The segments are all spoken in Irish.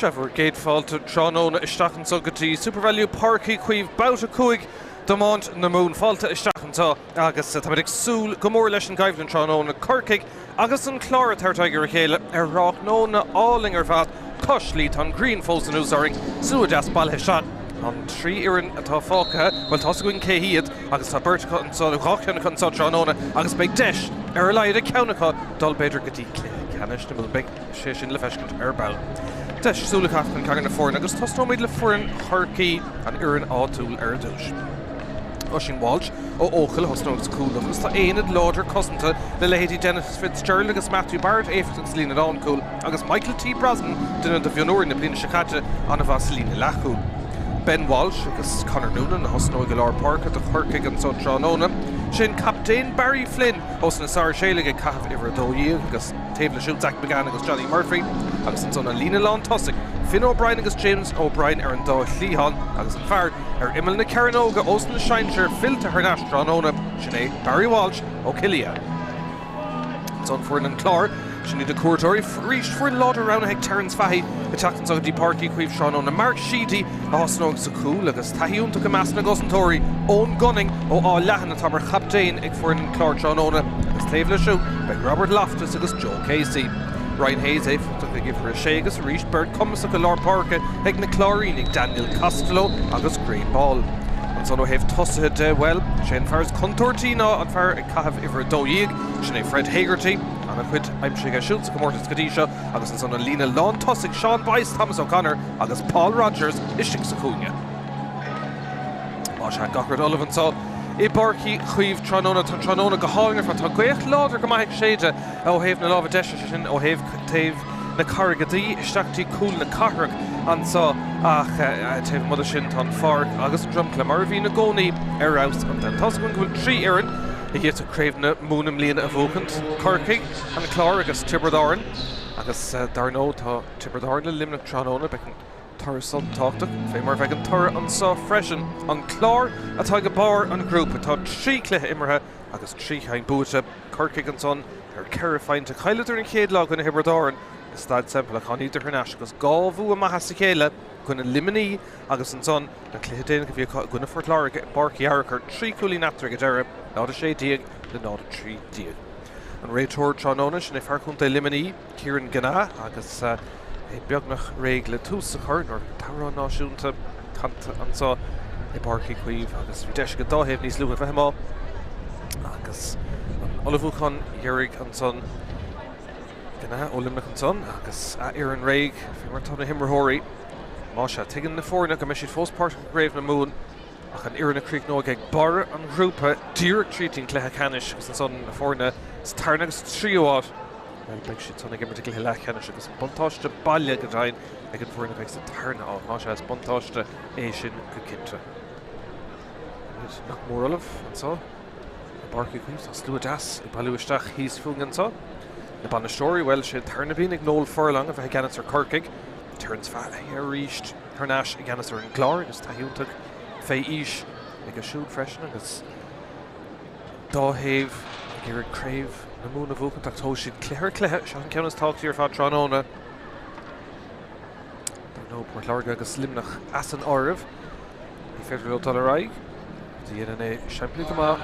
Sea, bhur gcéad fáilte tráthnóna isteach anseo go dtí SuperValu Páirc Uí Chaoimh, Babhta 5 d'Iomáint na Mumhan. Fáilte isteach anseo agus táimid ag súil go mór leis an gcoimhlint tráthnóna, Corcaigh agus an Clár ag tabhairt aghaidh ar a chéile ar thráthnóna álainn ar fad cois Laoi. Tá an ghrian fós anuas orainn, slua deas bailithe isteach. An 3 fhoireann atá fágtha, bhuel tá's againn cé hiad agus tá beirt acu anseo, nó 2 cheann acu anseo tráthnóna agus beidh deis ar a laghad ag ceann acu dul b'fhéidir go dtí cluiche ceannais na Mumhan. Beidh sé sin le feiscint ar ball. Deis súil a chaitheamh chun ceann ar na foirne agus tosnóimid le foireann Chorcaí, an fhoireann áitiúil ar dtús. Oisín Walsh ó Eochaill a thosnóidh sa chúl agus tá aonad láidir cosanta le leithéidí Denis Fitzgerald agus Matthew Barrett éifeachtach sa líne lánchúil agus Michael T Brosnan, duine de mhionúir na bliana seo caite, an-mhaith sa líne leathchúil. Ben Walsh agus Conor Noonan a thosnóidh i lár páirce do Chorcaigh anso tráthnóna. Sé an captaen Barry Flynn ós na Sáirséalaigh ag caitheamh uimhir 12 agus taobh leis siúd Zach McGann agus Johnny Murphy agus ansan an líne lán tosaigh, Finn O'Brien agus James O'Brien ar an dá chliathán agus an fear ar imeall na cearnóige ós na sinsir fillte thar n-ais tráthnóna, sin é Barry Walsh ó Chill Fhia. Ansan foireann an Chláir, sin iad na cuairteoirí, arís foireann láidir roghnaithe ag Terence Fahey ag teacht anso go dtí Páirc Uí Chaoimh tráthnóna. Mark Sheedy a thosnóidh sa chúl agus taithí iontach i measc na gcosantóirí, Eoin Gunning ó Áth Leathain atá mar chaptaen ag foireann an Chláir tráthnóna agus taobh leis siúd beidh Robert Loftus agus Joe Casey. Ryan Hayes éifeachtach ag uimhir 6 agus arís beirt cumasach i lár páirce ag na Cláirínigh, Daniel Costello agus Graeme Ball. Ansan ó thaobh tosaithe de, bhuel, sé an fear is contúirtí ná an fear ag caitheamh uimhir 12, sin é Fred Hegarty. An-chuid aimsithe aige siúd sa chomórtas go dtí seo agus ansan an líne lán tosaigh, Sean Boyce, Thomas O'Connor agus Paul Rogers istigh sa chúinne. Más ea, gach rud ullamh anseo i bPáirc Uí Chaoimh tráthnóna. Tá an tráthnóna go hálainn ar fad. Tá gaoth láidir go maith ag séideadh ó thaobh na láimhe deise, sé sin ó thaobh taobh na Carraige Duí isteach dtí cúl na cathrach anseo ach taobh amuigh de sin tá an pháirc agus an dromchla mar a bhíonn i gcónaí ar fheabhas an domhan. Tá's againn go bhfuil 3 fhoireann a d'fhéadfadh Craobh na Mumhan i mbliana a bhuachaint, Corcaigh, an Clár agus Tiobraid Árann agus dar ndóigh tá Tiobraid Árann le Luimneach tráthnóna. Beidh an toradh san tábhachtach, fé mar a bheidh an toradh anso freisin. An Clár atá ag barr an ghrúpa. Tá 3 chluiche imeartha agus 3 cheann buaite. Corcaigh ansan ar 4 phointe. Chailleadar an chéad lá i gcoinne Thiobraid Árann i Staid Semple ach tháinigíodar thar n-ais agus 2 bhua maith as a chéile i gcoinne Luimnigh agus ansan na cluiche déanach a bhí acu i gcoinne Phort Láirge i bPáirc Uí Fhearchair, 3 chúilín eatarthu ag an deireadh, 0-16 le 0-13. An réiteoir tráthnóna, sin é fear contae Luimnigh, Kieran Ganagh agus é beagnach réidh le tús a chur nuair an t-amhrán náisiúnta canta anseo i bPáirc Uí Chaoimh agus bhí deis ag an dá thaobh níos luaithe bheith amuigh agus an ullmhúchán dheiridh ansan Ganagh ó Luimneach ansan agus a fhoireann réidh fé mar atá na himreoirí. Más ea, tuigeann na foirne go mbeidh siad fós páirteach i gCraobh na Mumhan ach an fhoireann a chríochnóidh ag barr an ghrúpa díreach tríd an gcluiche ceannais agus ansan na foirne sa tarna agus sa tríú háit Bhuel, beidh siad san ag imirt i gcluiche leathcheannais agus an buntáiste baile go deimhin ag an bhfoireann a bheidh sa tarna áit. Más ea, is buntáiste é sin go cinnte. Iad nach mór ullamh anseo i bPáirc Uí Chaoimh. Tá slua deas ag bailiú isteach thíos fúinn anseo. Na bainisteoirí, bhuel, sé an tarna bliain ag Noel Furlong a bheith i gceannas ar Chorcaigh. Terence Fahey arís thar n-ais i gceannas ar an gClár agus taithí iontach fé aois aige siúd freisin agus dá thaobh ag iarraidh craobh na Mumhan a bhuachaint ach tógfaidh siad cluiche ar chluiche. Seo an ceann is tábhachtaí ar fad tráthnóna. Dar ndóigh, Port Láirge agus Luimneach as an áireamh. Ní féidir leo dul ar aghaidh. Rud a dhéanann é simplí go maith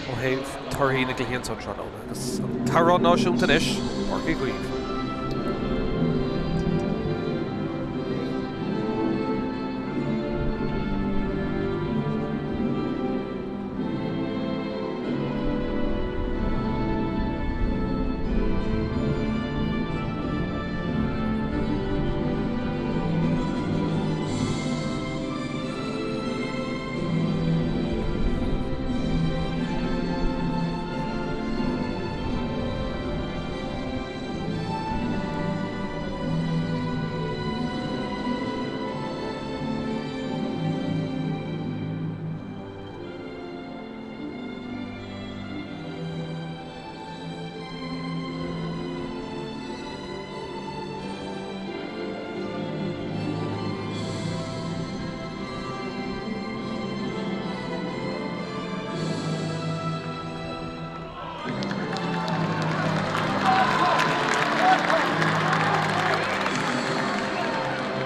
ó thaobh torthaí na gcluichí ansan tráthnóna. Agus an t-amhrán náisiúnta anois, Páirc Uí Chaoimh.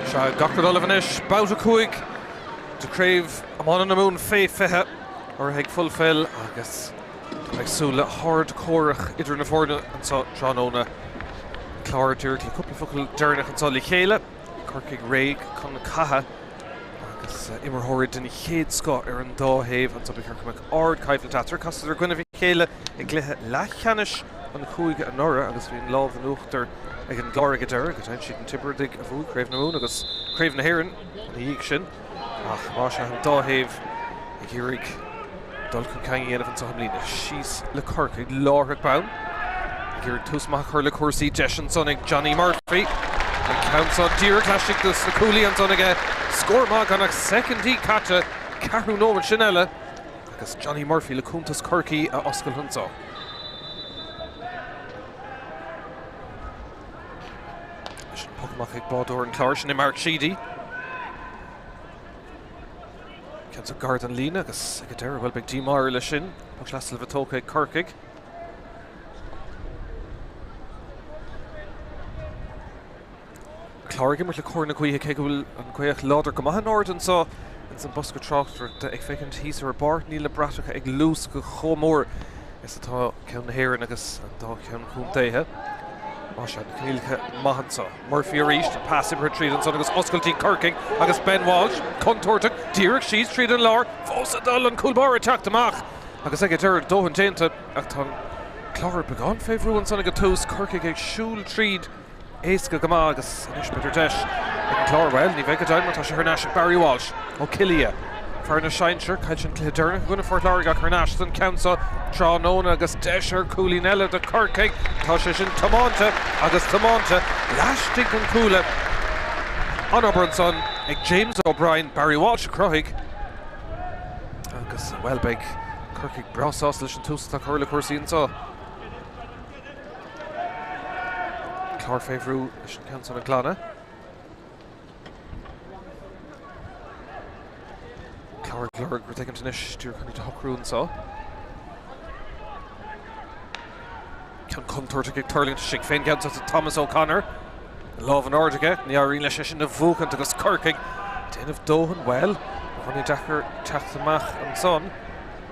Sea, gach rud ullamh anois. Babhta 5 de Chraobh Iomána na Mumhan fé 20 urraithe ag Fulfil agus tá mé ag súil le hard-chomhrac idir na foirne anseo tráthnóna. Clár díreach le cúpla focal deireanach anseo le chéile. Corcaigh réidh chun catha agus imreoirí den chéad scoth ar an dá thaobh anseo. Ba cheart go mbeadh ardchoimhlint eatarthu. Chasadar i gcoinnibh a chéile i gcluiche leathcheannais an chúige anuraidh agus bhí an lámh in uachtar ag an gClár ag an deireadh. Go deimhin siad na Tiobradaigh a bhuaigh Craobh na Mumhan agus Craobh na hÉireann ina dhiaidh sin. Ach más ea an dá thaobh ag iarraidh dul chun cinn a dhéanamh anseo i mbliana. Síos le Corcaigh láithreach bonn. Ag iarraidh tús maith a chur le cúrsaí. Deis ansan ag Johnny Murphy. An ceann seo díreach laistigh dos na cuaillí ansan aige. Scór maith gan ach soicindí caite. Ceathrú nóiméad sin eile agus Johnny Murphy le cuntas Chorcaí a oscailt anseo. Leis an poc amach ag bádóir an Chláir, sin é Mark Sheedy. Ceann seo gar don líne agus ag an deireadh, bhuel, beidh díomá air leis sin. Poc leathsheilbhe tógtha ag Corcaigh. Clár ag imirt le cóir na gaoithe, cé go bhfuil an ghaoth láidir go maith in airde anseo ins an bosca tráchtaireachta. Ag féachaint thíos ar an bpáirc, níl na bratacha ag luascadh chomh mór is atá ceann na hÉireann agus an dá cheann chontaetha. Más ea, na coinníollacha maith anseo. Murphy arís, an pas imithe tríd ansan agus oscailtí Corcaigh agus Ben Walsh contúirteach, díreach síos tríd an lár, fós ag dul, an cúl báire ag teacht amach agus ag an deireadh dóthain déanta ach tá an Clár beagán fé bhrú ansan ag an tús, Corcaigh ag siúl tríd. Éasca go maith agus anois b'fhéidir deis ag an Clár. Bhuel, ní bheidh go deimhin mar tá sé thar n-ais ag Barry Walsh ó Cill Ia. Fear na sinsear, chaill sé an cluiche deireanach i gcoinne Phort Láirge ach thar n-ais don ceann seo tráthnóna agus deis ar chúilín eile do Chorcaigh. Tá sé sin tiomáinte agus tiomáinte laistigh den chuaille. An-obair ansan ag James O'Brien, Barry Walsh a chruthaigh agus, bhuel, beidh Corcaigh breá sásta leis an tús atá curtha le cúrsaí anseo. Clár fé bhrú leis an ceann san a ghlanadh. Clár ag lorg rud éigin anois díreach chun iad a shocrú anseo. Ceann contúirteach ag tuirlingt istigh fén gceann seo Thomas O'Connor. Lámh in airde aige, ní éiríonn leis é sin a bhuachaint agus Corcaigh ag déanamh dóthain, bhuel, beagáinín deacair teacht amach ansan.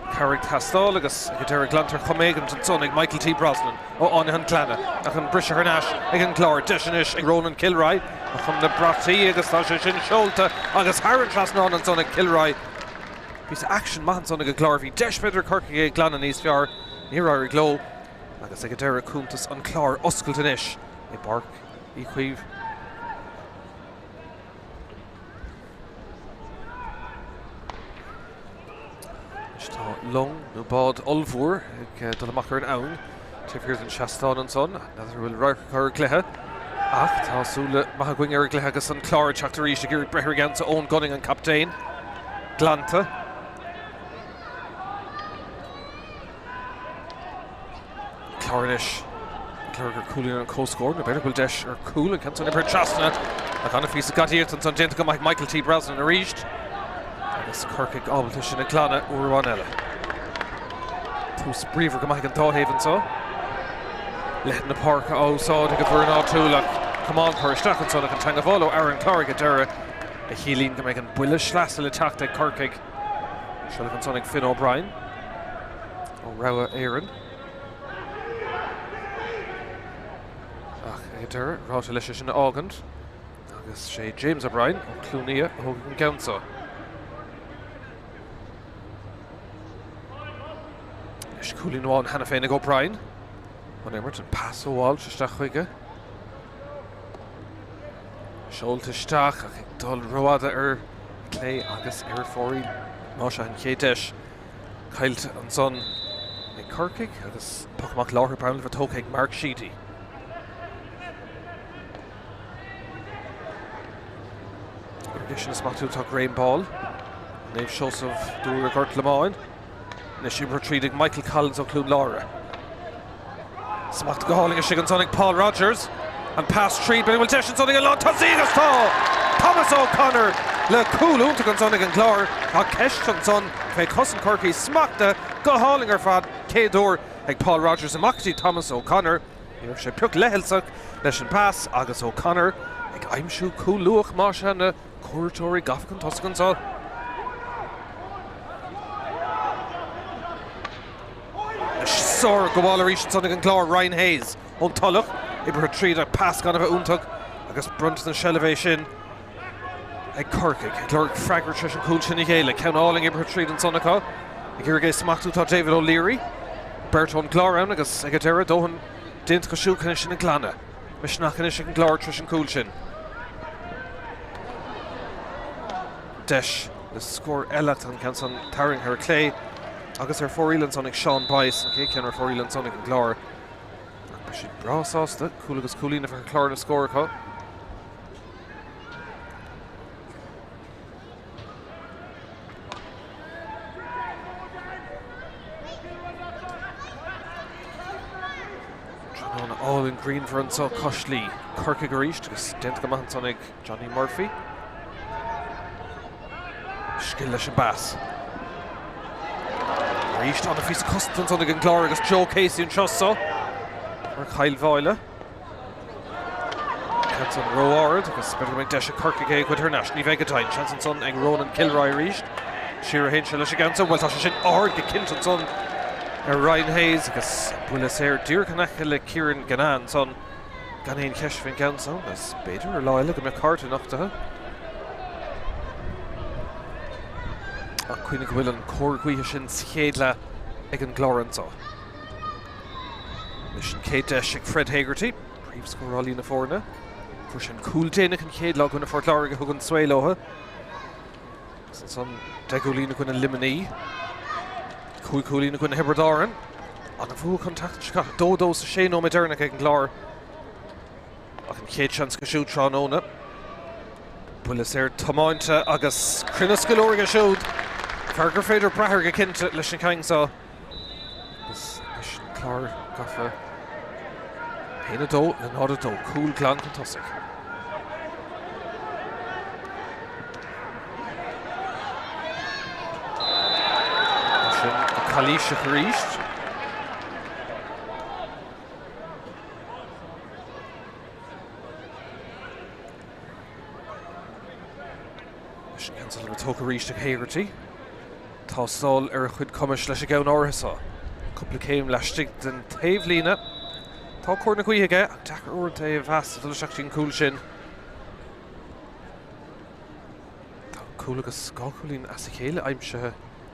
Cabhair ag teastáil agus ag an deireadh glantar chomh éigint ansan ag Michael T. Brosnan ó Fháinne an Ghleanna ach an briseadh thar n-ais ag an gClár. Deis anois ag Ronan Kilroy chun na brataí agus tá sé sin seolta agus thar an trasnán ansan ag Kilroy. Píosa aicsean maith ansan ag an gClár. Bhí deis b'fhéidir ag Corcaigh é a ghlanadh níos fearr. Níor éirigh leo agus ag an deireadh cuntas an Chláir oscailte anois i bPáirc Uí Chaoimh. Anois tá long nó bád ollmhór ag dul amach ar an abhainn taobh thiar den seastán ansan. N'fheadar an bhfuil radharc acu ar an gcluiche ach tá súile maithe againn ar an gcluiche agus an Clár ag teacht arís ag iarraidh breith ar an gceann so Eoin Gunning an captaen. Glanta. Clár anois. Clár ag cúlaíonn an comhscór nó b'fhéidir go bhfuil deis ar chúl an ceann san imithe trasna ach an-phíosa gadaíocht ansan déanta go maith ag Michael T. Brosnan arís agus Corcaigh ábalta sin a ghlanadh uair amháin eile. Tús bríomhar go maith ag an dá thaobh anseo. Leithead na páirce á úsáid ag an bhfoireann áitiúil ach camán curtha isteach ansan ach an teagmháil ó Aaron Clark ag an deireadh a chiallaíonn go mbeidh an buille sleasa le teacht ag Corcaigh. Seilbh ansan ag Finn O'Brien ó Rogha Éireann. Ach ag an deireadh, ráite leis é sin a fhágaint agus sé James O'Brien ó Chluain Fhia a thógfaidh an gceann so. Anois cúilín amháin cheana féin ag O'Brien. An imirt, an pas ó Walsh isteach chuige. Seolta isteach ach ag dul rófhada ar clé agus ar fóraoil. Más ea an chéad deis caillte ansan ag Corcaigh agus poc amach láithreach bonn le bheith tógtha ag Mark Sheedy. Ar sin a smachtú tá Graham Ball, Naomh Seosamh Dúr Ghort Lomáin. Anois imithe tríd ag Michael Collins ó Chluain Lára. Smacht go hálainn istigh ansan ag Paul Rogers. An pas tríd, b'fhéidir go bhfuil deis ansan ag an lán tosaí agus tá! Thomas O'Connor le cúl iontach ansan ag an gClár. Tá ceist ansan fé chosaint Chorcaí smachtaithe go hálainn ar fad chéad uair ag Paul Rogers amach go dtí Thomas O'Connor. Ní raibh sé pioc leithleasach leis an pas agus O'Connor Ag aimsiú cúl luath más ea na cuairteoirí gafa chun tosaigh anseo. Sárghabháil arís ansan ag an gClár, Ryan Hayes ón Tulach, oibrithe tríd ach pas gan a bheith iontach agus bronnta na seilbh é sin ag Corcaigh. Ag lorg freagra tar éis an cúl sin a ghéilleadh. Ceann álainn oibrithe tríd ansan acu. Ag iarraidh é a smachtú tá David O'Leary. Beirt ón gClár ann agus ag an deireadh dóthain déanta acu siúd chun é sin a ghlanadh. Misneach anois ag an gClár tar éis an cúl sin. Deis le scór eile ach tá an ceann san tarraingthe ar clé agus ar fóraoil ansan ag Seán Bayes, an chéad cheann ar fóraoil ansan ag an gClár. Ach beidh siad breá sásta cúl agus cúilín a bheith ar chlár na scór acu. Tráthnóna álainn grianmhar anseo cois Laoi. Corcaigh arís agus déanta go maith ansan ag Johnny Murphy. Scil leis an bpas. Arís ana-phíosa cosanta ansan ag an gClár agus Joe Casey anseo so ar Chill Mháille. Ceann san ró-ard agus b'fhéidir go mbeidh deis ag Corcaigh é a ghoid thar n-ais. Ní bheidh go deimhin. Seans ansan ag Ronan Kilroy arís. Siar a théann sé leis an gceann san. Bhuel tá sé sin ard go cinnte ansan ar Ryan Hayes agus buille saor díreach in aice le Kieran Ganane ansan. Gan aon cheist faoin gceann san agus b'fhéidir ar lá eile go mbeadh cárta nochtaithe. Ach cuimhnigh go bhfuil an cóir gaoithe sin sa chéad leath ag an gClár anseo. Anois an chéad deis ag Fred Hegarty, príomhscórálaí na foirne. Fuair sé an cúl déanach an chéad lá i gcoinne Phort Láirge a thug an svae leo. Agus ansan 10 gcúilín i gcoinne Luimnigh. 5 chúilín i gcoinne Thiobraid Árann. An-bhua chun teacht seo 2-2 sa 6 nóiméad deireanach ag an gClár. Ach an chéad seans acu siúd tráthnóna. Buille saor tiomáinte agus cruinneas go leor aige siúd. Fear gur féidir brath air go cinnte leis an cheann seo. Agus leis an Clár gafa 1-2 le 0-2, cúl glan chun tosaigh. Sin calaoiseach arís. Leis an gceann seo tógtha arís ag Hegarty. Tástáil ar a chuid cumais leis an gceann áirithe seo. Cúpla céim laistigh den taobhlíne. Tá cóir na gaoithe aige ach deacair uaireanta é a mheas ag dul isteach dtí an cúl sin. Tá cúl agus dhá chúilín as a chéile aimsithe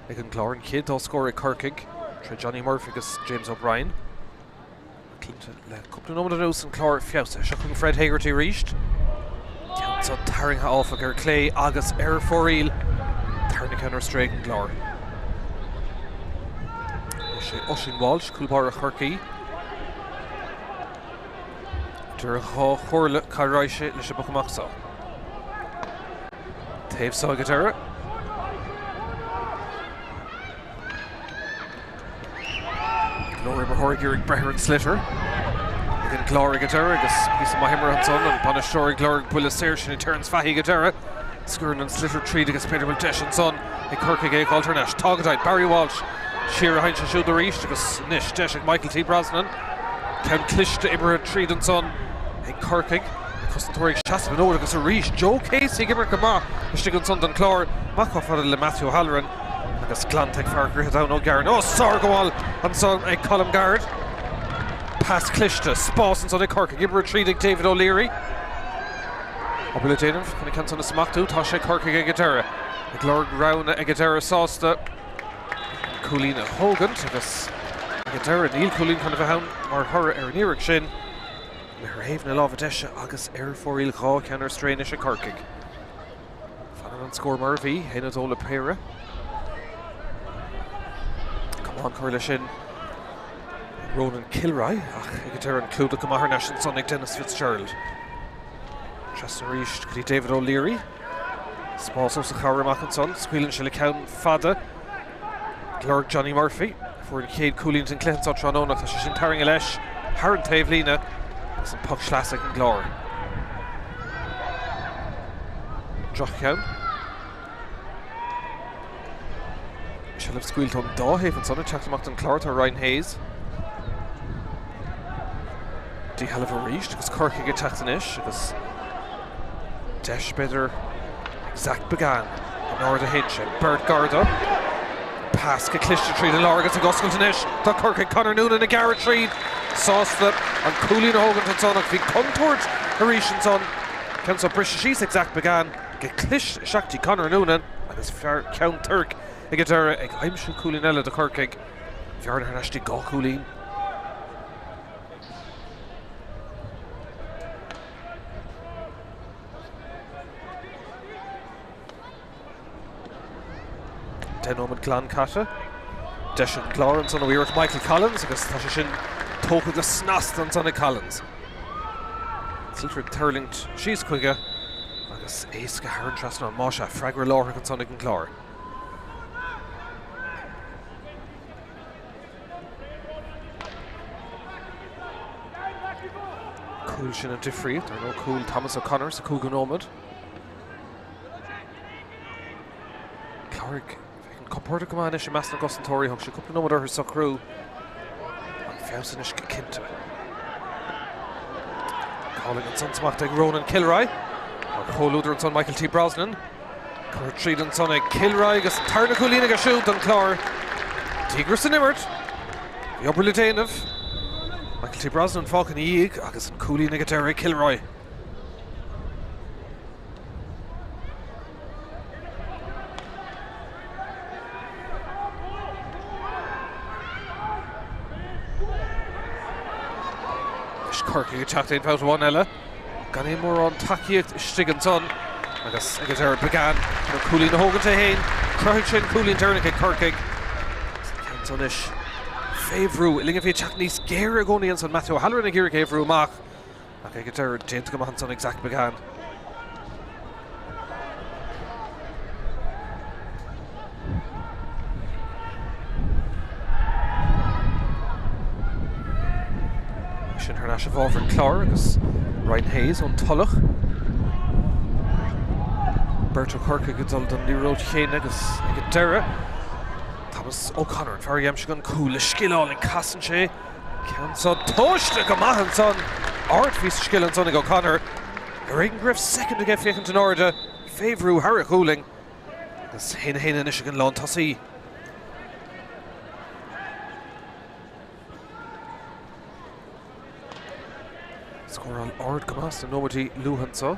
ag an gClár. An chéad dá scór ag Corcaigh tré Johnny Murphy agus James O'Brien. Cinnte, le cúpla nóiméad anuas an Clár feabhsaithe. Seo chugainn Fred Hegarty arís. Ceann seo tarraingthe áfach ar clé agus ar fóraoil. Tarna ceann ar strae ag an gClár. Is é Oisín Walsh, cúl báire Chorcaí. Idir dhá chomhairle cá raghaidh sé leis an bpoc amach seo. Taobh seo ag an deireadh. Go leor imreoirí ag iarraidh breith ar an sliotar. Ag an gClár ag an deireadh agus píosa maith imeartha ansan, an bainisteoir ag lorg buille saor sin é Terence Fahy ag an deireadh. Sciúrann an sliotar tríd agus b'fhéidir go bhfuil deis ansan ag Corcaigh é a dh'fháilt thar n-ais. Tá go deimhin. Barry Walsh siar a théann sé siúd arís agus anois deis ag Michael T Brosnan. Ceann cliste oibrithe tríd ansan ag Corcaigh. Na cosantóirí ag seasamh an fhóid agus arís Joe Casey ag imirt go maith istigh ansan don Chlár. Amach chomh fada le Matthew O'Halloran. Agus glanta ag fear Dhroichead Abhann Ó Gearán. Ó, sárghabháil ansan ag Colm Garrett. Pas cliste, spás ansan ag Corcaigh. Oibrithe tríd ag David O'Leary. Obair le déanamh chun an ceann san a smachtú. Tá sé Corcaigh ag an deireadh. Ag lorg roghanna ag an deireadh sásta an cúilín a thógaint agus ag an deireadh níl cúilín chun a bheith ann mar thoradh ar an iarraidh sin. Le ar thaobh na láimhe deise agus ar fóraoil 2 cheann ar strae anois ag Corcaigh. Fanann an scór mar a bhí, 1-2 le péire. Camán curtha leis sin Ronan Kilroy ach ag an deireadh an clúdach go maith thar n-ais ansan ag Dennis Fitzgerald. Trasna arís go dtí David O'Leary. Spás os a chomhair amach ansan, scaoileann sé le ceann fada. Ag lorg Johnny Murphy. Fuair an chéad cúilín den chluiche anseo tráthnóna. Tá sé sin tarraingthe leis thar an taobhlíne agus an poc sleasa ag an gClár. Droch-cheann. Seilbh scaoilte ón dá thaobh ansan ag teacht amach don Chlár tá Ryan Hayes. Díshealbh arís agus Corcaigh ag teacht anois agus. Deis b'fhéidir ag Zach Biggane in airde a théann sé. Beirt gar dó. Pas go cliste tríd an lár agus ag oscailt anois do Chorcaigh. Conor Noonan ag gearradh tríd. Sásta an cúilín a thógaint ansan ach bhí contúirt arís ansan. Ceann seo briste síos ag Zach Biggane go cliste isteach dtí Conor Noonan agus fear Cheann Toirc ag an deireadh ag aimsiú cúilín eile do Chorcaigh. Bhearna thar n-ais dtí 2 chúilín. 10 nóiméad glan caite. Deis ag an gClár ansan ó iarracht Michael Collins agus tá sé sin tógtha go snasta ansan ag Collins. Sliotar ag tuirlingt síos chuige agus éasca thar an trasnán. Más ea, freagra láithreach ansan ag an gClár. Cúl sin an difríocht, ar ndóigh cúl Thomas O'Connor sa cúigiú nóiméad. Cláraigh féachaint compordach go maith anois i measc na gcosantóirí, thóg sé cúpla nóiméad orthu socrú ach feabhas anois go cinnte. Calling ansan smachtaithe ag Ronan Kilroy. Mar chomhluadar ansan Michael T. Brosnan. Curtha tríd ansan ag Kilroy agus an tarna cúilín aige siúd don Chlár. Díograis san imirt. Bhí obair le déanamh. Michael T. Brosnan fágtha ina dhiaidh agus an cúilín ag an deireadh ag Kilroy. Anois Corcaigh ag teacht aon bhabhta amháin eile. Gan aon mórán tacaíocht istigh ansan agus ag an deireadh Biggane chun an cúilín a thógaint é féin. Chruthaigh sé an cúilín deireanach ag Corcaigh. Agus an ceann seo anois fé bhrú. Uillinn a bhí ag teacht níos géire i gcónaí ansan. Matthew O'Halloran ag iarraidh é a bhrú amach ach ag an deireadh déanta go maith ansan ag Zach Biggane. Sin thar n-ais i bhfabhar an Chláir agus Ryan Hayes ón Tulach. Beirt ó Chorcaigh ag dul don liathróid chéanna agus ag an deireadh Thomas O'Connor, an fear a d'aimsigh an cúl le scil álainn, casann sé ceann seo tomhaiste go maith ansan. Ardphíosa scil ansan ag O'Connor. Ar éigean go raibh soicind aige féachaint in airde fé bhrú thar a ghualainn agus 1-1 anois ag an lántosaí. Scóráil ard go maith sna nóiméidí luatha anseo.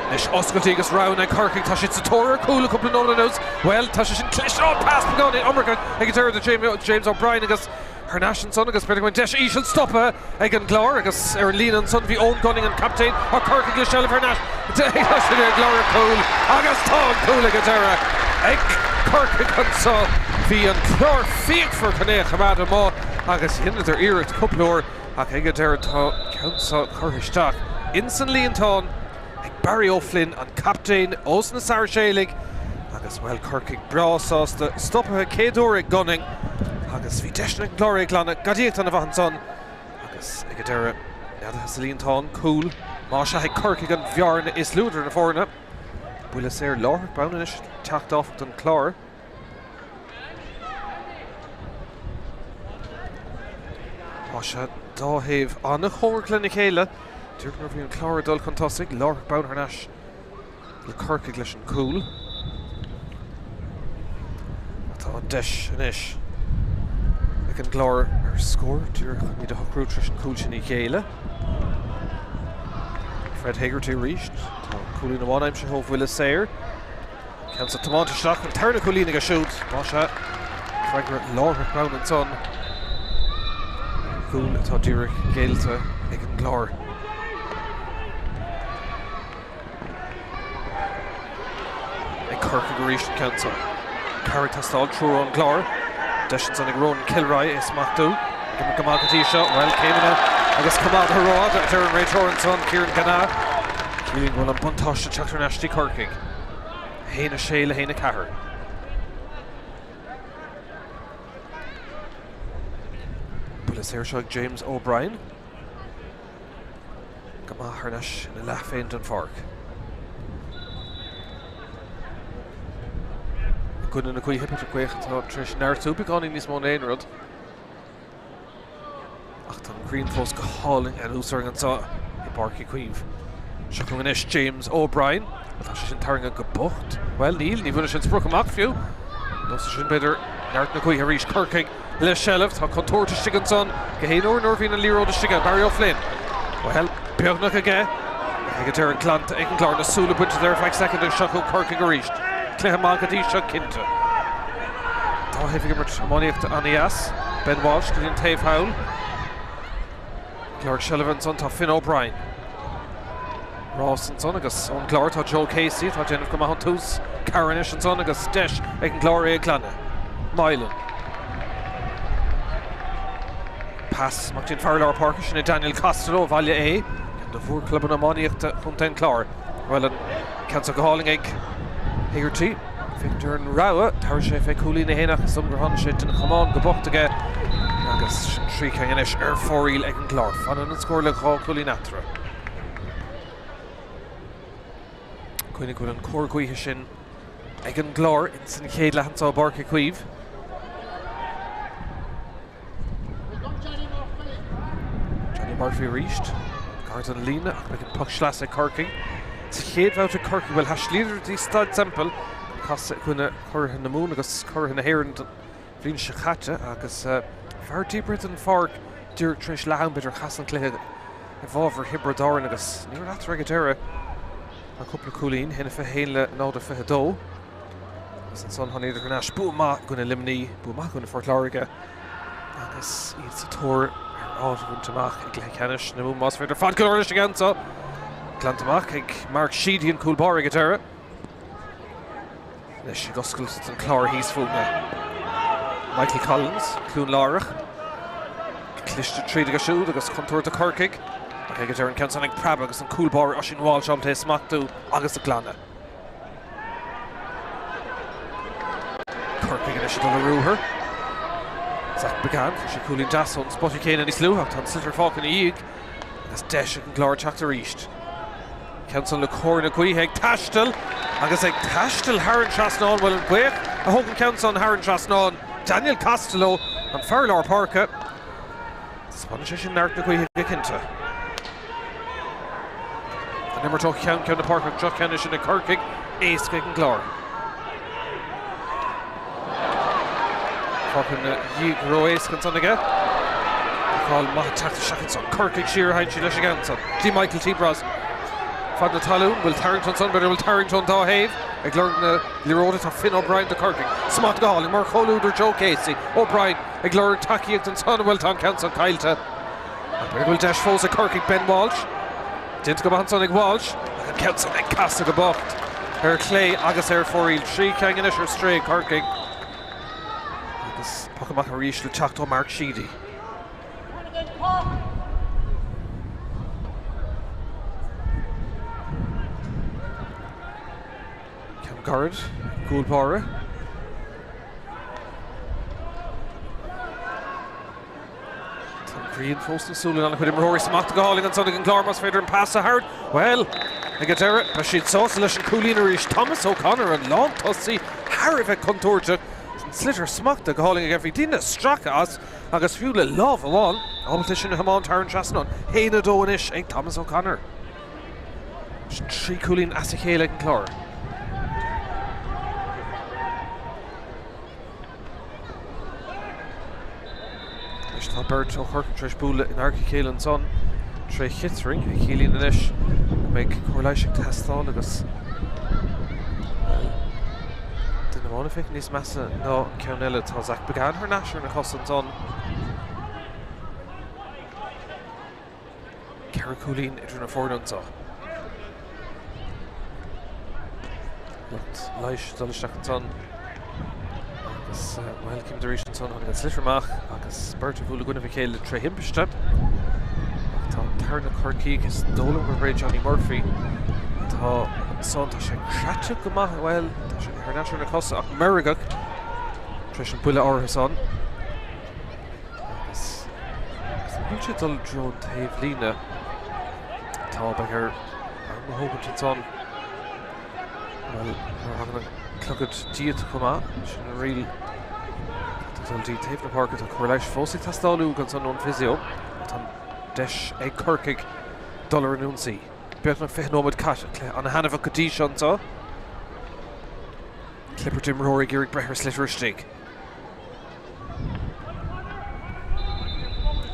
Anois oscailte agus rogha ag Corcaigh, tá siad sa tóir ar chúl le cúpla nóiméad anuas. Bhuel, tá sé sin cliste, oh, pas beagáinín iomarcach ag an deireadh do James O'Brien agus thar n-ais ansan agus b'fhéidir go mbeidh deis íseal stoptha ag an gClár agus ar an líne ansan bhí Eoin Gunning an captaen ach Corcaigh le seilbh thar n-ais. Tá siad ag lorg cúl agus tá an cúl ag an deireadh ag Corcaigh anso. Bhí an Clár fíochmhar chun é a choimeád amuigh agus dheineadar iarracht cúpla uair Ach ag an deireadh tá ceann seo curtha isteach ins an líontán ag Barry O'Flynn, an captaen ós na Sairséalaigh agus, bhuel, Corcaigh breá sásta, stoptha céad uair ag Gunning agus bhí deiseanna ag an gClár é a ghlanadh, gadaíocht ana mhaith ansan agus ag an deireadh neadaithe sa líontán, cúl, más ea ag Corcaigh an bhearna is lú idir na foirne. Buille saor láithreach bonn anois ag teacht áfach don Chlár. Tá sé dá thaobh an-chóngarach lena chéile. Díreach nuair a bhí an Clár ag dul chun tosaigh, láithreach bonn thar n-ais le Corcaigh leis an gcúl. Tá an deis anois ag an gClár ar scór díreach chun iad a shocrú tar éis an cúl sin a ghéilleadh. Fred Hegarty arís. Tá cúilín amháin aimsithe ó bhuille saor. Ceann seo tiomáinte isteach, an tarna cúilín aige siúd. Más ea, freagra láithreach bonn ansan. Cúl atá díreach géillte ag an gClár. Ag Corcaigh arís an ceann seo. Cabhair ag teastáil, triúr ón gClár. Deis ansan ag Ronan Kilroy é a smachtú. Ag imirt go maith go dtí seo. Bhuel, céimeanna agus coimeád rófhada, a deir an réiteoir ansan, Kieran Ganagh. Ciallaíonn go bhfuil an buntáiste ag teacht thar n-ais dtí Corcaigh. 1, 6 le 1, 4. Buille saor seo ag James O'Brien. Go maith thar n-ais ina leath féin den pháirc. I gcoinne na gaoithe, b'fhéidir gaoth atá tar éis neartú beagáinín níos mó ná aon rud. Ach tá an ghrian fós go hálainn anuas orainn anseo i bPáirc Uí Chaoimh. Seo chugainn anois James O'Brien. Bhuel, tá sé sin tarraingthe go bocht. Bhuel, níl, ní bhaineann sé an sprioc amach fiú. Nós sin, b'fhéidir, neart na gaoithe arís. Corcaigh le seilbh. Tá contúirt istigh ansan go haon uair nuair a bhíonn an liathróid istigh ann. Barry O'Flynn. Bhuel, beagnach aige. Ach ag an deireadh glanta ag an gClár. Na súile bainte de ar feadh soicind agus seo chugainn Corcaigh arís. Cluiche maith go dtí seo, cinnte. Dá thaobh ag imirt iománaíochta an-dheas. Ben Walsh go dtí an taobh thall. Ag lorg seilbhe ansan tá Finn O'Brien. Rás ansan agus ón gClár tá Joe Casey atá ag déanamh go maith ón tús. Cara anois ansan agus deis ag an gClár é a ghlanadh. Mylan. Pas amach go dtí an fear i lár páirce, sin é Daniel Costello ó Bhaile Aodha, ceann de mhórchlubanna iománaíochta Chontae an Chláir. Bhuel, an ceann seo go hálainn ag Hegarty. Féachaint ar an rogha, tabharfaidh sé fé chúilín 1 ach is dóigh gur tháinig sé den chamán go bocht aige agus sin 3 cinn anois ar fóraoil ag an gClár. Fanann an scór le 2 chúilín eatarthu. Cuimhnigh go bhfuil an cóir gaoithe sin ag an gClár ins an chéad leath anseo i bPáirc Uí Chaoimh. Johnny Murphy arís, gar don líne ach beidh an poc sleasa ag Corcaigh. Sa chéad bhabhta ag Corcaigh, bhuel, thaistlíodar dtí Staid Semple, an casadh i gcoinne curaithe na Mumhan agus curaithe na hÉireann don bhliain seo caite agus fear díbeartha den pháirc díreach tar éis leath am, b'fhéidir, chas an cluiche i bhfabhar Thiobraid Árann agus ní raibh eatarthu ag an deireadh ach cúpla cúilín, 1-21 le 0-22. Agus ansan tháinig thar n-ais bua maith i gcoinne Luimní, bua maith i gcoinne Phort Láirge agus iad sa tóir ar áit a bhaint amach i gcluiche ceannais na Mumhan más féidir. Fad go leor leis an gceann seo. Glanta amach ag Mark Sheedy an cúl báire ag an deireadh. Anois ag oscailt don Chlár thíos fúthu. Michael Collins, Cluain Lárach. Cliste tríd aige siúd agus contúirt do Chorcaigh. Ach ag an deireadh an ceann san ag preabadh agus an cúl báire Oisín Walsh ábalta é a smachtú agus a ghlanadh. Corcaigh anois ag dul ar ruathar. Zach McGann, fuair sé cúilín deas ón spota céanna níos luaithe ach tá an sliotar fágtha ina dhiaidh agus deis ag an gClár teacht arís. Ceann san le cóir na gaoithe ag taisteal agus ag taisteal thar an trasnán. Bhuel, an ghaoth a thóg an ceann san thar an trasnán. Daniel Costello, an fear lár páirce. Taispeánann sé sin neart na gaoithe go cinnte. An imirt ó cheann ceann na páirce ach droch-cheann é sin ag Corcaigh, éasca ag an gClár. Fágtha ina dhiaidh go ró-éasca ansan aige. Marcáil maith ag teacht isteach ansan. Corcaigh siar a théann siad leis an gceann san. Dtí Michael T. Brosnan. Fad na talún, bhfuil tarraingt ansan, b'fhéidir bhfuil tarraingt ón dá thaobh. Ag lorg na liathróide tá Finn O'Brien do Corcaigh. Smacht go hálainn mar chomhluadar Joe Casey. O'Brien ag lorg tacaíocht ansan, bhuel tá an ceann san caillte. Ach b'fhéidir go bhfuil deis fós ag Corcaigh Ben Walsh. Déanta go maith ansan ag Walsh ach an ceann san ag casadh go bocht ar chlé agus ar fóraoil. 3 cinn anois ar strae ag Corcaigh agus poc amach arís le teacht ó Mark Sheedy. Ceann gairid, cúl báire. Tá an ghrian fós sna súile ag an-chuid imreoirí. Smacht go hálainn ansan ag an gClár más féidir an pas a thabhairt. Bhuel, ag an deireadh, beidh siad sásta leis an cúilín arís. Thomas O'Connor, an lántosaí, thar a bheith contúirteach. An sliotar smachtaithe go hálainn aige. Bhí daoine ag stracadh as agus fiú le lámh amháin, ábalta sin a thiomáint thar an trasnán. 1-2 anois ag Thomas O'Connor. 3 cúilín as a chéile ag an gClár. Anois tá beirt ó Chorcaigh tar éis bualadh in adharca a chéile ansan tré chiotrang, a chiallaíonn anois go mbeidh cóir leighis ag teastáil agus, bhuel, duine amháin ag féachaint níos measa ná an ceann eile. Tá Zach McGann thar n-ais ar na cosa ansan. 4 cúilín idir na foirne anseo. Lucht leighis ag dul isteach ansan agus, bhuel, címid arís ansan, tháinig an sliotar amach agus beirt a bhuail i gcoinnibh a chéile tré thimpiste. Ach tá an tarna Corcaíoch, is dóigh liom gurb é Johnny Murphy atá ansan. Tá sé craite go maith, bhuel, tá sé thar n-ais ar na cosa ach meirgeach tar éis an buille áirithe san. Agus an bhfuil sé ag dul i dtreo an taobh líne? Tá, beidh air am a thógaint ansan. Bhuel, nuair a thagann an clogad díot chomh maith, sin an riail. Tá tú ag dul dtí taobh na páirce, tá cóir leighis fós ag teastáil uaidh ansan ón physio. Tá an deis ag Corcaigh dul ar an ionsaí. Beagnach 20 nóiméad caite. Cluiche an-thaitneamhach go dtí seo anseo. Clibirt imreoirí ag iarraidh breith ar sliotar istigh.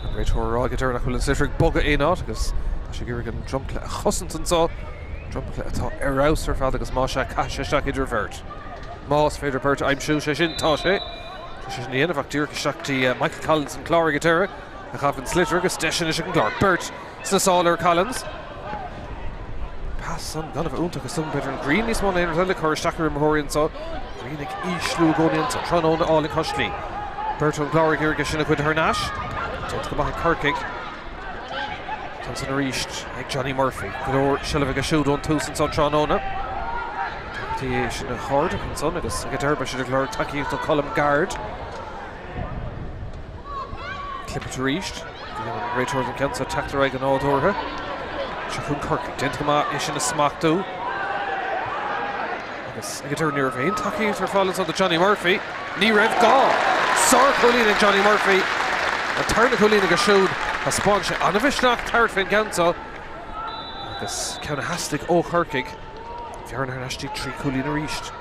An réiteoir ag rá ag an deireadh nach bhfuil an sliotar ag bogadh aon áit agus tá sé ag iarraidh an dromchla a chosaint anseo. Dromchla atá ar fheabhas ar fad agus más ea caithfidh sé isteach idir bheirt. Más féidir beirt a aimsiú, sé sin, tá sé. Tá sé sin a dhéanamh ach díreach isteach dtí Michael Collins an Clár ag an deireadh a ghabh an sliotar agus deis anois ag an gClár. Beirt sna sála ar Collins. Pas san gan a bheith iontach is dóigh b'fhéidir an ghrian níos mó ná aon rud eile ag cur isteach ar imreoirí anseo. Grian ag ísliú i gcónaí anseo. Tráthnóna álainn cois Laoi. Beirt ón gClár ag iarraidh é sin a ghoid thar n-ais. Déanta go maith ag Corcaigh. Tá ansan arís ag Johnny Murphy. Go leor seilbh aige siúd ón tús anseo tráthnóna. Deacrachtaí é sin a chuardach ansan agus ag an deireadh beidh siad ag lorg tacaíocht ó Colm Guard. Clibirt arís. Bhí an réiteoir den ceann seo teacht ar aghaidh go nádúrtha. Seo chugainn Corcaigh. Déanta go maith é sin a smachtú. Agus ag an deireadh ní raibh aon tacaíocht ar fáil ansan do Johnny Murphy. Ní raibh gá. Sár-chúilín ag Johnny Murphy. An tarna cúilín aige siúd. Thaispeáin sé an-mhisneach tabhairt fén gceann seo. Agus ceann a theastaigh ó Chorcaigh. Bhearna thar n-ais dtí 3 chúilín arís.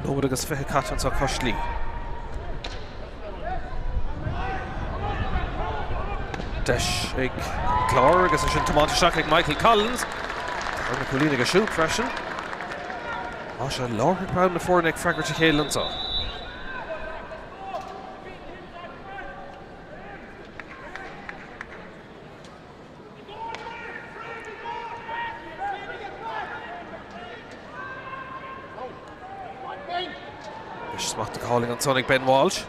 Nóiméad agus 20 caite anseo cois Laoi. Deis ag an gClár agus ansin tiomáint isteach ag Michael Collins. Tarna cúilín aige siúd freisin. Tá sé láithreach bonn na foirne ag freagairt a chéile anseo. Anois smacht go hálainn ansan ag Ben Walsh.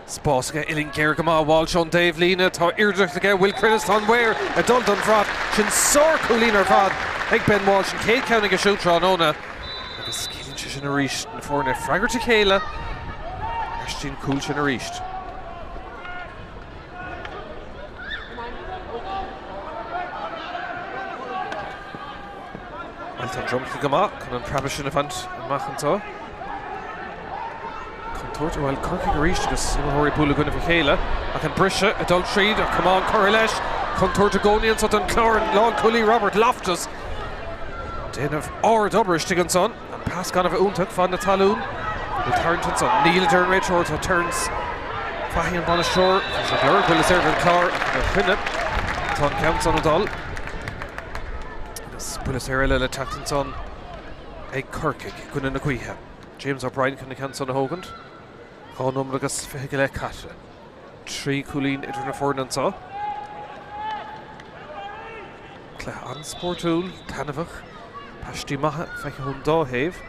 Spás aige, uillinn géar go maith Walsh ón dtaobhlíne. Tá iarracht aige, bhfuil cruinneas, tá an mhaor ag dul don bhrat. Sin sár-chúilín ar fad ag Ben Walsh, an chéad cheann aige siúd tráthnóna. Agus ciallaíonn sé sin arís na foirne ag freagairt a chéile. Ar ais dtí an cúl sin arís. Bhuel, tá an dromchla go maith chun an preabadh sin a bhaint amach anseo. Contúirt, bhuel, Corcaigh arís agus imreoirí ag bualadh i gcoinnibh a chéile ach an briseadh ag dul tríd ach camán curtha leis. Contúirt i gcónaí anseo don Chlár, an lánchúlaí Robert Loftus. Déanamh ard-obair istigh ansan. An pas gan a bheith iontach fad na talún. Bhfuil tarraingt ansan? Níl, a deir an réiteoir. Tá Terence Fahy an bainisteoir. Tá sé ag lorg buille saor don Chlár ach ina choinne tá an ceann san ag dul. Agus buille saor eile le teacht ansan ag Corcaigh i gcoinne na gaoithe. James O'Brien chun an ceann san a thógaint. 2 nóiméad agus 20 go leith caite. 3 chúilín idir na foirne anseo. Cluiche an-spórtúil, taitneamhach. Paistí maithe feicthe ón dá thaobh.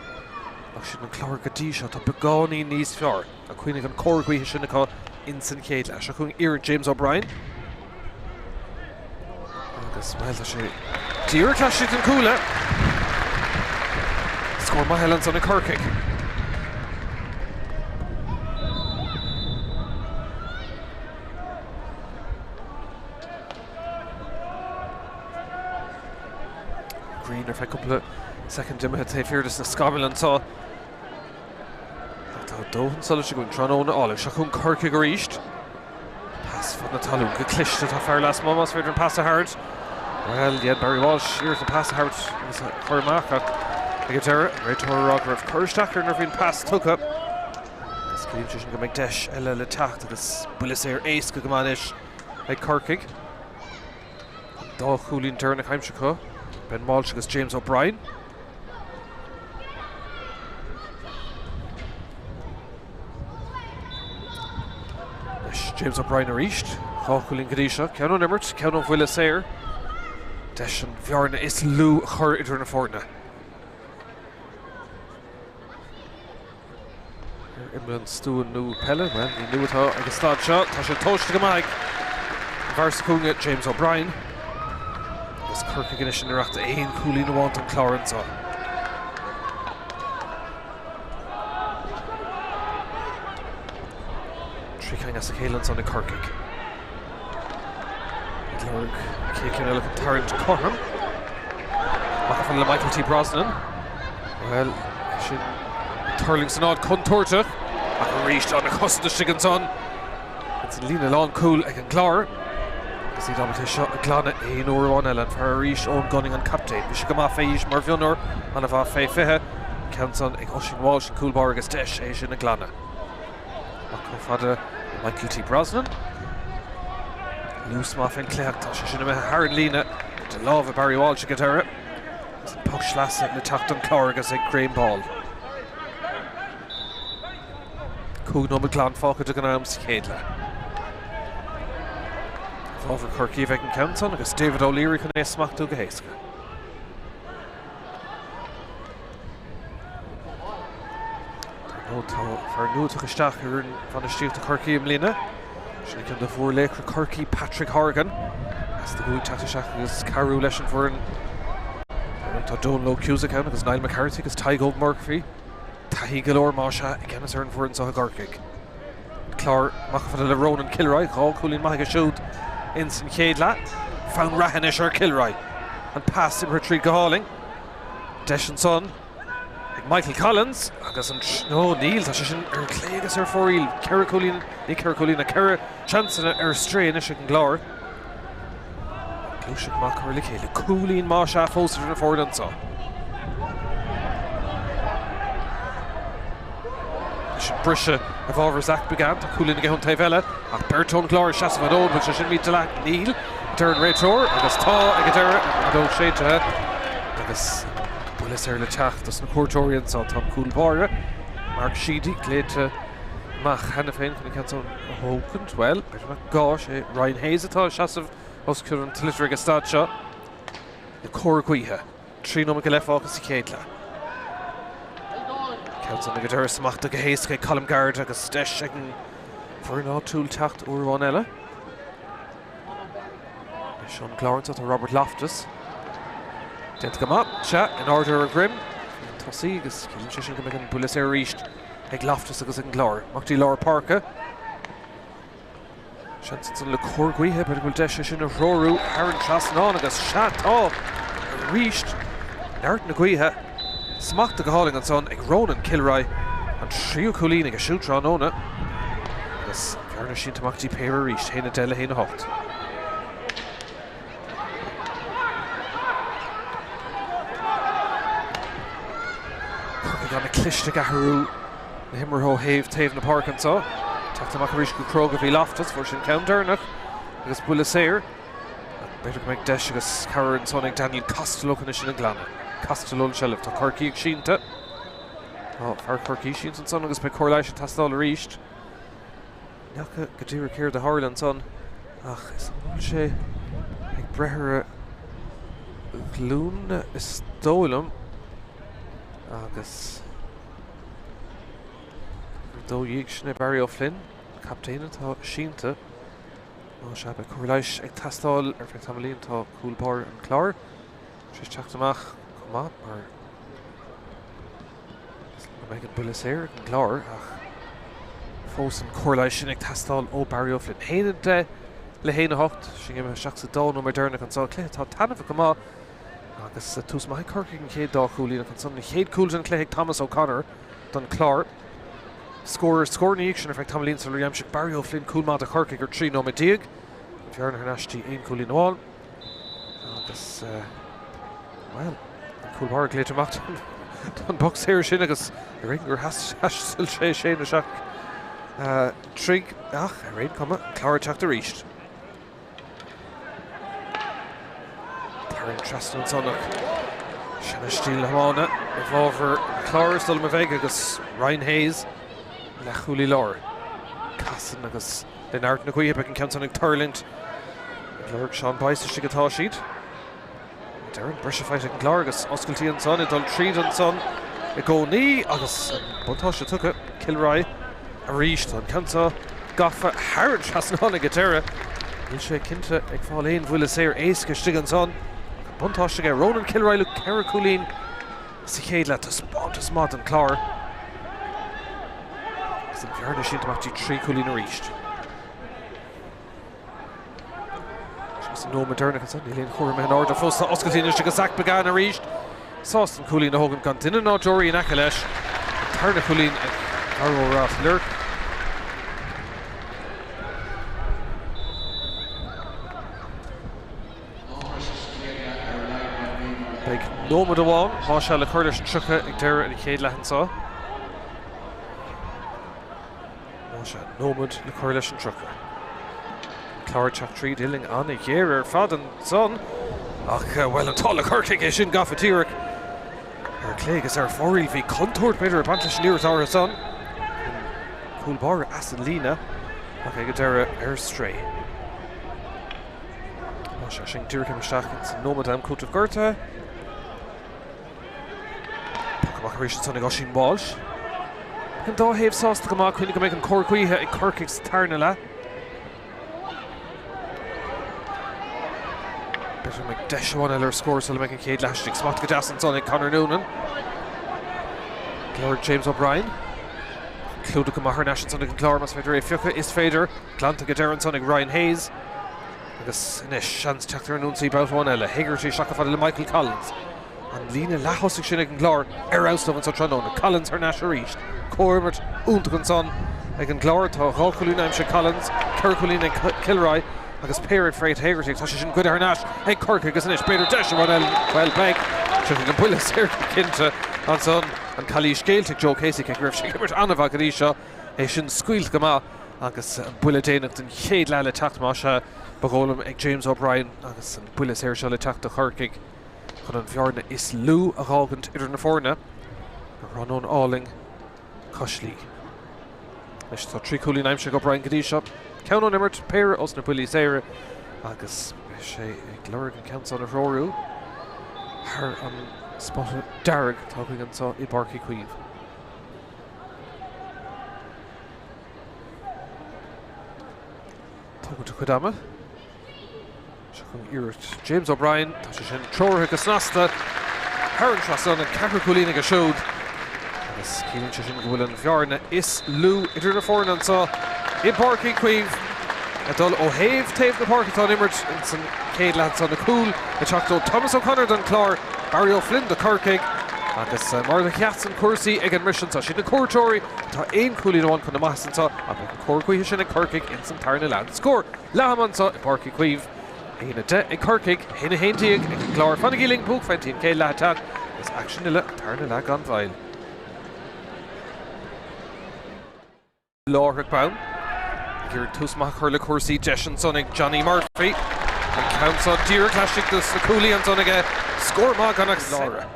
Ach siad an Clár go dtí seo atá beagáinín níos fearr. Ach cuimhnigh an cóir gaoithe sin acu ins an chéad leath. Seo chugainn iarracht James O'Brien. Agus bhuel tá sé díreach laistigh den chuaille. Scór maith eile ansan ag Corcaigh. Grian ar feadh cúpla soicind imithe taobh thiar de na scamaill anseo. Ach tá dóthain solais againn tráthnóna álainn. Seo chugainn Corcaigh arís. Pas fad na talún go cliste tá fear lasmuigh más féidir an pas a tharraingt. Bhuel, dhein Barry Walsh iarracht an pas a tharraingt agus a chur amach ach ag an deireadh, an réiteoir ag rá go raibh cur isteach air nuair a bhí an pas tugtha. Agus ciallaíonn sé sin go mbeidh deis eile le teacht agus buille saor éasca go maith anois ag Corcaigh. An dá chúilín deireanach aimsithe acu, Ben Walsh agus James O'Brien. Anois James O'Brien arís, 2 chúilín go dtí seo, ceann ón imirt, ceann ón bhuille saor. Deis an bhearna is lú a chur idir na foirne. Ar imeall an stua nua peile, bhuel, ní nua atá ag an staid seo. Tá sé tomhaiste go maith ag an bhfear sa chúinne, James O'Brien. Agus Corcaigh anois i ngiorracht aon chúilín amháin don Chlár anseo. 3 cinn as a chéile ansan ag Corcaigh. Ag lorg an chéad cheann eile chun tarraingt cothrom. Amach le Michael T. Brosnan. Bhuel, sin Tuirlingt san áit contúirteach ach arís an-chosaint istigh ansan ins an líne lánchúil ag an gClár agus iad ábalta é seo a ghlanadh aon uair amháin eile. An fear arís Eoin Gunning an captaen. Bhí sé go maith fé aois mar mhionúr, an-mhaith fé 20. An ceann san ag Oisín Walsh an cúl báire agus deis é sin a ghlanadh. Amach chomh fada le Michael T. Brosnan. Luas maith fén cluiche ach tá sé sin imithe thar an líne de lámha Barry Walsh ag an deireadh. Agus an poc sleasa le teacht don Chlár agus ag Graham Ball. 5 nóiméad glan fágtha den am sa chéad leath. I bhfabhar Chorcaí a bheidh an ceann san agus David O'Leary chun é a smachtú go héasca. Dar ndóigh tá fear nua tugtha isteach ar fhoireann bhainistíochta Chorcaí i mbliana. Sin é ceann de mhórlaochra Chorcaí, Patrick Horgan. As na gcúig teacht isteach agus cabhrú leis an bhfoireann. Tá Donal Óg Cusack ann agus Niall McCarthy agus Tadhg Óg Murphy. Taithí go leor más ea i gceannas ar an bhfoireann seo i gCorcaigh. Clár amach chomh fada le Ronan Kilroy, 2 chúilín maith aige siúd ins an chéad leath. Fonn reatha anois ar Kilroy. An pas imithe tríd go hálainn. Deis ansan ag Michael Collins agus an, no, níl, tá sé sin ar clé agus ar fóraoil. 4 chúilín, ní 4 chúilín ach 4 seansanna ar strae anois ag an gClár. Gluaiseacht maith curtha le chéile. Cúilín más ea fós idir na foirne anseo. Leis an briseadh i bhfabhar Zach Biggane, tá cúilín aige ón taobh eile ach beirt ón gClár ag seasamh an fhóid, bhfuil sé sin mídhleathach? Níl, a deir an réiteoir agus tá ag an deireadh, an fheadóg séidte agus buille saor le teacht dos na cuairteoirí anseo. Tá an cúl báire, Mark Sheedy, glaoite amach cheana féin chun an ceann san a thógaint. Bhuel, b'fhéidir nach gá, sé Ryan Hayes atá ag seasamh os cionn an tsliotair ag an staid seo le cóir gaoithe. 3 nóiméad go leith fágtha sa chéad leath. Ceann san ag an deireadh smachtaithe go héasca ag Colm Garrett agus deis ag an bhfoireann áitiúil teacht uair amháin eile. Leis an gClár anseo tá Robert Loftus. Déanta go maith, sea, in airde ar a dhroim. An tosaí agus ciallaíonn sé sin go mbeidh an buille saor arís ag Loftus agus ag an gClár. Amach dtí lár páirce. Seans ansan le cóir gaoithe, b'fhéidir go bhfuil deis é sin a threorú thar an trasnán agus sea, tá! Arís, neart na gaoithe, smachtaithe go hálainn ansan ag Ronan Kilroy, an tríú cúilín aige siúd tráthnóna agus an bhearna sínte amach dtí péire arís, 1-10 le 1-8. Corcaigh an-chliste ag athrú na himeartha ó thaobh taobh na páirce anseo. Teacht amach arís go cróga bhí Loftus, fuair sé an ceann deireanach agus buille saor. B'fhéidir go mbeidh deis agus cabhair ansan ag Daniel Costello chun é sin a ghlanadh. Costello an seilbh. Tá Corcaigh ag sínte. Tá fear Chorcaí sínte ansan agus beidh cóir leighis ag teastáil arís. Ní fhaca go díreach céard a tharla ansan ach is an bhfuil sé ag breith ar a ghlúin is dóigh liom agus ar 12 sin é Barry O'Flynn, an captaen atá sínte. Más ea beidh cóir leighis ag teastáil ar feadh tamaillín tá cúl báire an Chláir tar éis teacht amach chomh maith mar Go mbeidh an buille saor ag an gClár ach fós an cóir leighis sin ag teastáil ó Barry O'Flynn. 1-10 le 1-8, sinn imithe isteach sa dá nóiméad deireanach anseo. Cluiche atá taitneamhach go maith agus tús maith ag Corcaigh an chéad dá chúilín ach ansan an chéad chúl den chluiche ag Thomas O'Connor don Chlár. Scór ar scór ina dhiaidh sin ar feadh tamaillín sular aimsigh Barry O'Flynn cúl maith do Chorcaigh ar 13 nóiméad. An bhearna thar n-ais dtí aon chúilín amháin. Agus, bhuel, an cúl báire glaoite amach don bpoc saor sin agus ar éigean gur thaistil sé sin isteach tríd ach ar aon chuma, an Clár ag teacht arís. Tarraingt trasna ansan ach seana-stíl iomána i bhfabhar an Chláir is dóigh liom a bheidh agus Ryan Hayes leathchúlaí láir. Casann agus Le neart na gaoithe beidh an ceann san ag tuirlingt. Ag lorg Seán Boyce istigh atá siad. Deireadh briseadh faighte ag an gClár agus oscailtí ansan ag dul tríd ansan i gcónaí agus an buntáiste tugtha Kilroy arís. Tá an ceann seo gafa thar an trasnán ag an deireadh. Níl sé cinnte ag fáil aon bhuille saor éasca istigh ansan. Ach an buntáiste aige Ronan Kilroy le 4 cúilín sa chéad leath. Taispeántas maith don Chlár. Agus an bhearna sínte amach dtí 3 chúilín arís. Agus an nóiméad deireanach ansan, níl aon chomhartha imithe in airde fós. Tá oscailtí anois agus Zach Biggane arís. Sásta an cúilín a thógaint gan duine ná deoraí in aice leis. tarna chúilín ag Barry ó Ráth Luirc. Beidh nóiméad amháin, más ea, le cur leis an 30 ag deireadh an chéad leath anseo. Más ea, nóiméad le cur leis an 30. An Clár ag teacht tríd, uillinn an-ghéar ar fad ansan ach, bhuel, an t-ádh le Corcaigh é sin gafa díreach ar clé agus ar fóraoil. Bhí contúirt, b'fhéidir, ag baint leis an iarracht áirithe san. An cúl báire as an líne ach ag an deireadh ar strae. Más ea, sin díreach isteach ins an nóiméad am cúiteamh gortaithe. Poc amach arís ansan ag Oisín Walsh. An dá thaobh sásta go maith, cuimhnigh go mbeidh an cóir gaoithe ag Corcaigh sa tarna leath. B'fhéidir go mbeidh deis amháin eile ar scór sula mbeidh an chéad leath istigh. Smacht go deas ansan ag Conor Noonan. Ag lorg James O'Brien. Clúdach go maith thar n-ais ansan ag an gClár más féidir é a phiocadh. Is féidir. Glanta go deireadh ansan ag Ryan Hayes. Agus anois, seans teacht ar an ionsaí babhta amháin eile. Hegarty isteach chomh fada le Michael Collins. An líne leath-thosaigh sin ag an gClár ar fheabhas leo anso tráthnóna. Collins thar n-ais arís. Comhimirt iontach ansan ag an gClár. Tá 2 chúilín aimsithe ag Collins, 4 chúilín ag Kilroy agus péire ag Fred Hegarty. Tá sé sin goidte thar n-ais ag Corcaigh agus anois b'fhéidir deis amháin eile. Bhuel, beidh. Tiocfaidh an buille saor go cinnte ansan. An calaois géillte ag Joe Casey, cé go raibh sé ag imirt an-mhaith go dtí seo. É sin scaoilte go maith agus an buille déanach den chéad leath le teacht, más ea, ba dhóigh liom, ag James O'Brien agus an buille saor seo le teacht do Chorcaigh chun an bhearna is lú a dh'fhágaint idir na foirne ar thráthnóna álainn cois Laoi. Anois tá 3 chúilín aimsithe ag O'Brien go dtí seo, ceann ón imirt, péire os na buillí saora agus beidh sé ag lorg an ceann san a threorú thar an spota dearg atá againn anseo i bPáirc Uí Chaoimh. Tógaint a chuid ama. Seo chugainn iarracht James O'Brien. Tá sé sin treoraithe go snasta thar an trasnán, an ceathrú cúilín aige siúd. Agus ciallaíonn sé sin go bhfuil an bhearna is lú idir na foirne anseo i bPáirc Uí Chaoimh ag dul ó thaobh taobh na páirce. Atá an imirt ins an chéad leath anseo. Na cúil ag teacht ó Thomas O'Connor don Chlár. Barry O'Flynn do Chorcaigh agus mar a sheasann cúrsaí ag an mbriseadh anseo, siad na cuairteoirí atá aon chúilín amháin chun na maitheasa anseo ach beidh an cóir gaoithe sin ag Corcaigh ins an tarna leath. An scór leath ama anseo i bPáirc Uí Chaoimh, 1-10 ag Corcaigh, 1-11 ag an gClár. Fanaigí linn, buaicphointí an chéad leath ag teacht agus aicsean uile an tarna leath gan mhoill. Láithreach bonn. Ag iarraidh tús maith a chur le cúrsaí. Deis ansan ag Johnny Murphy. An ceann seo díreach laistigh dos na cuaillí ansan aige. Scór maith gan ach Lára.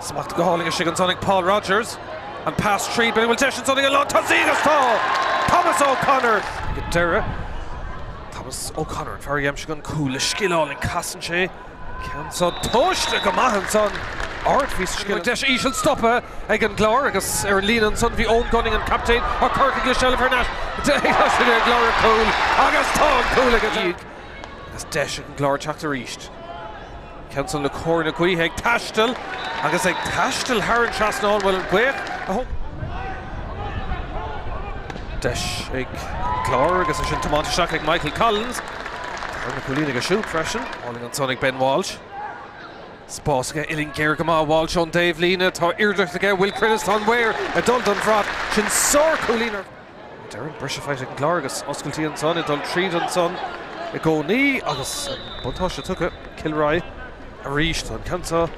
Smacht go hálainn istigh ansan ag Paul Rogers. An pas tríd. B'fhéidir go bhfuil deis ansan ag an lántosaí agus tá! Thomas O'Connor ag an deireadh. Thomas O'Connor, an fear a d'aimsigh an cúl le scil álainn. Casann sé. Ceann seo tomhaiste go maith ansan. Ardphíosa scil. Deis íseal stoptha ag an gClár agus ar an líne ansan bhí Eoin Gunning, an captaen, ach Corcaigh le seilbh thar n-ais. Tá siad ag lorg cúl agus tá an cúl ag an agus deis ag an gClár teacht arís. Ceann san le cóir na gaoithe ag taisteal agus ag taisteal thar an trasnán. Bhuel an ghaoth a thug. Deis ag an gClár agus ansin tiomáint isteach ag Michael Collins. Tarna cúilín aige siúd freisin. Álainn ansan ag Ben Walsh. Spás aige, uillinn géar go maith Walsh ón dtaobhlíne. Tá iarracht aige Will Crinnis, tá an mhaor ag dul don bhrat. Sin sár-chúilín ar deireadh. Briseadh faighte ag an gClár agus oscailtí ansan ag dul tríd ansan i gcónaí agus an buntáiste tugtha Kilroy arís. Tá an ceann seo.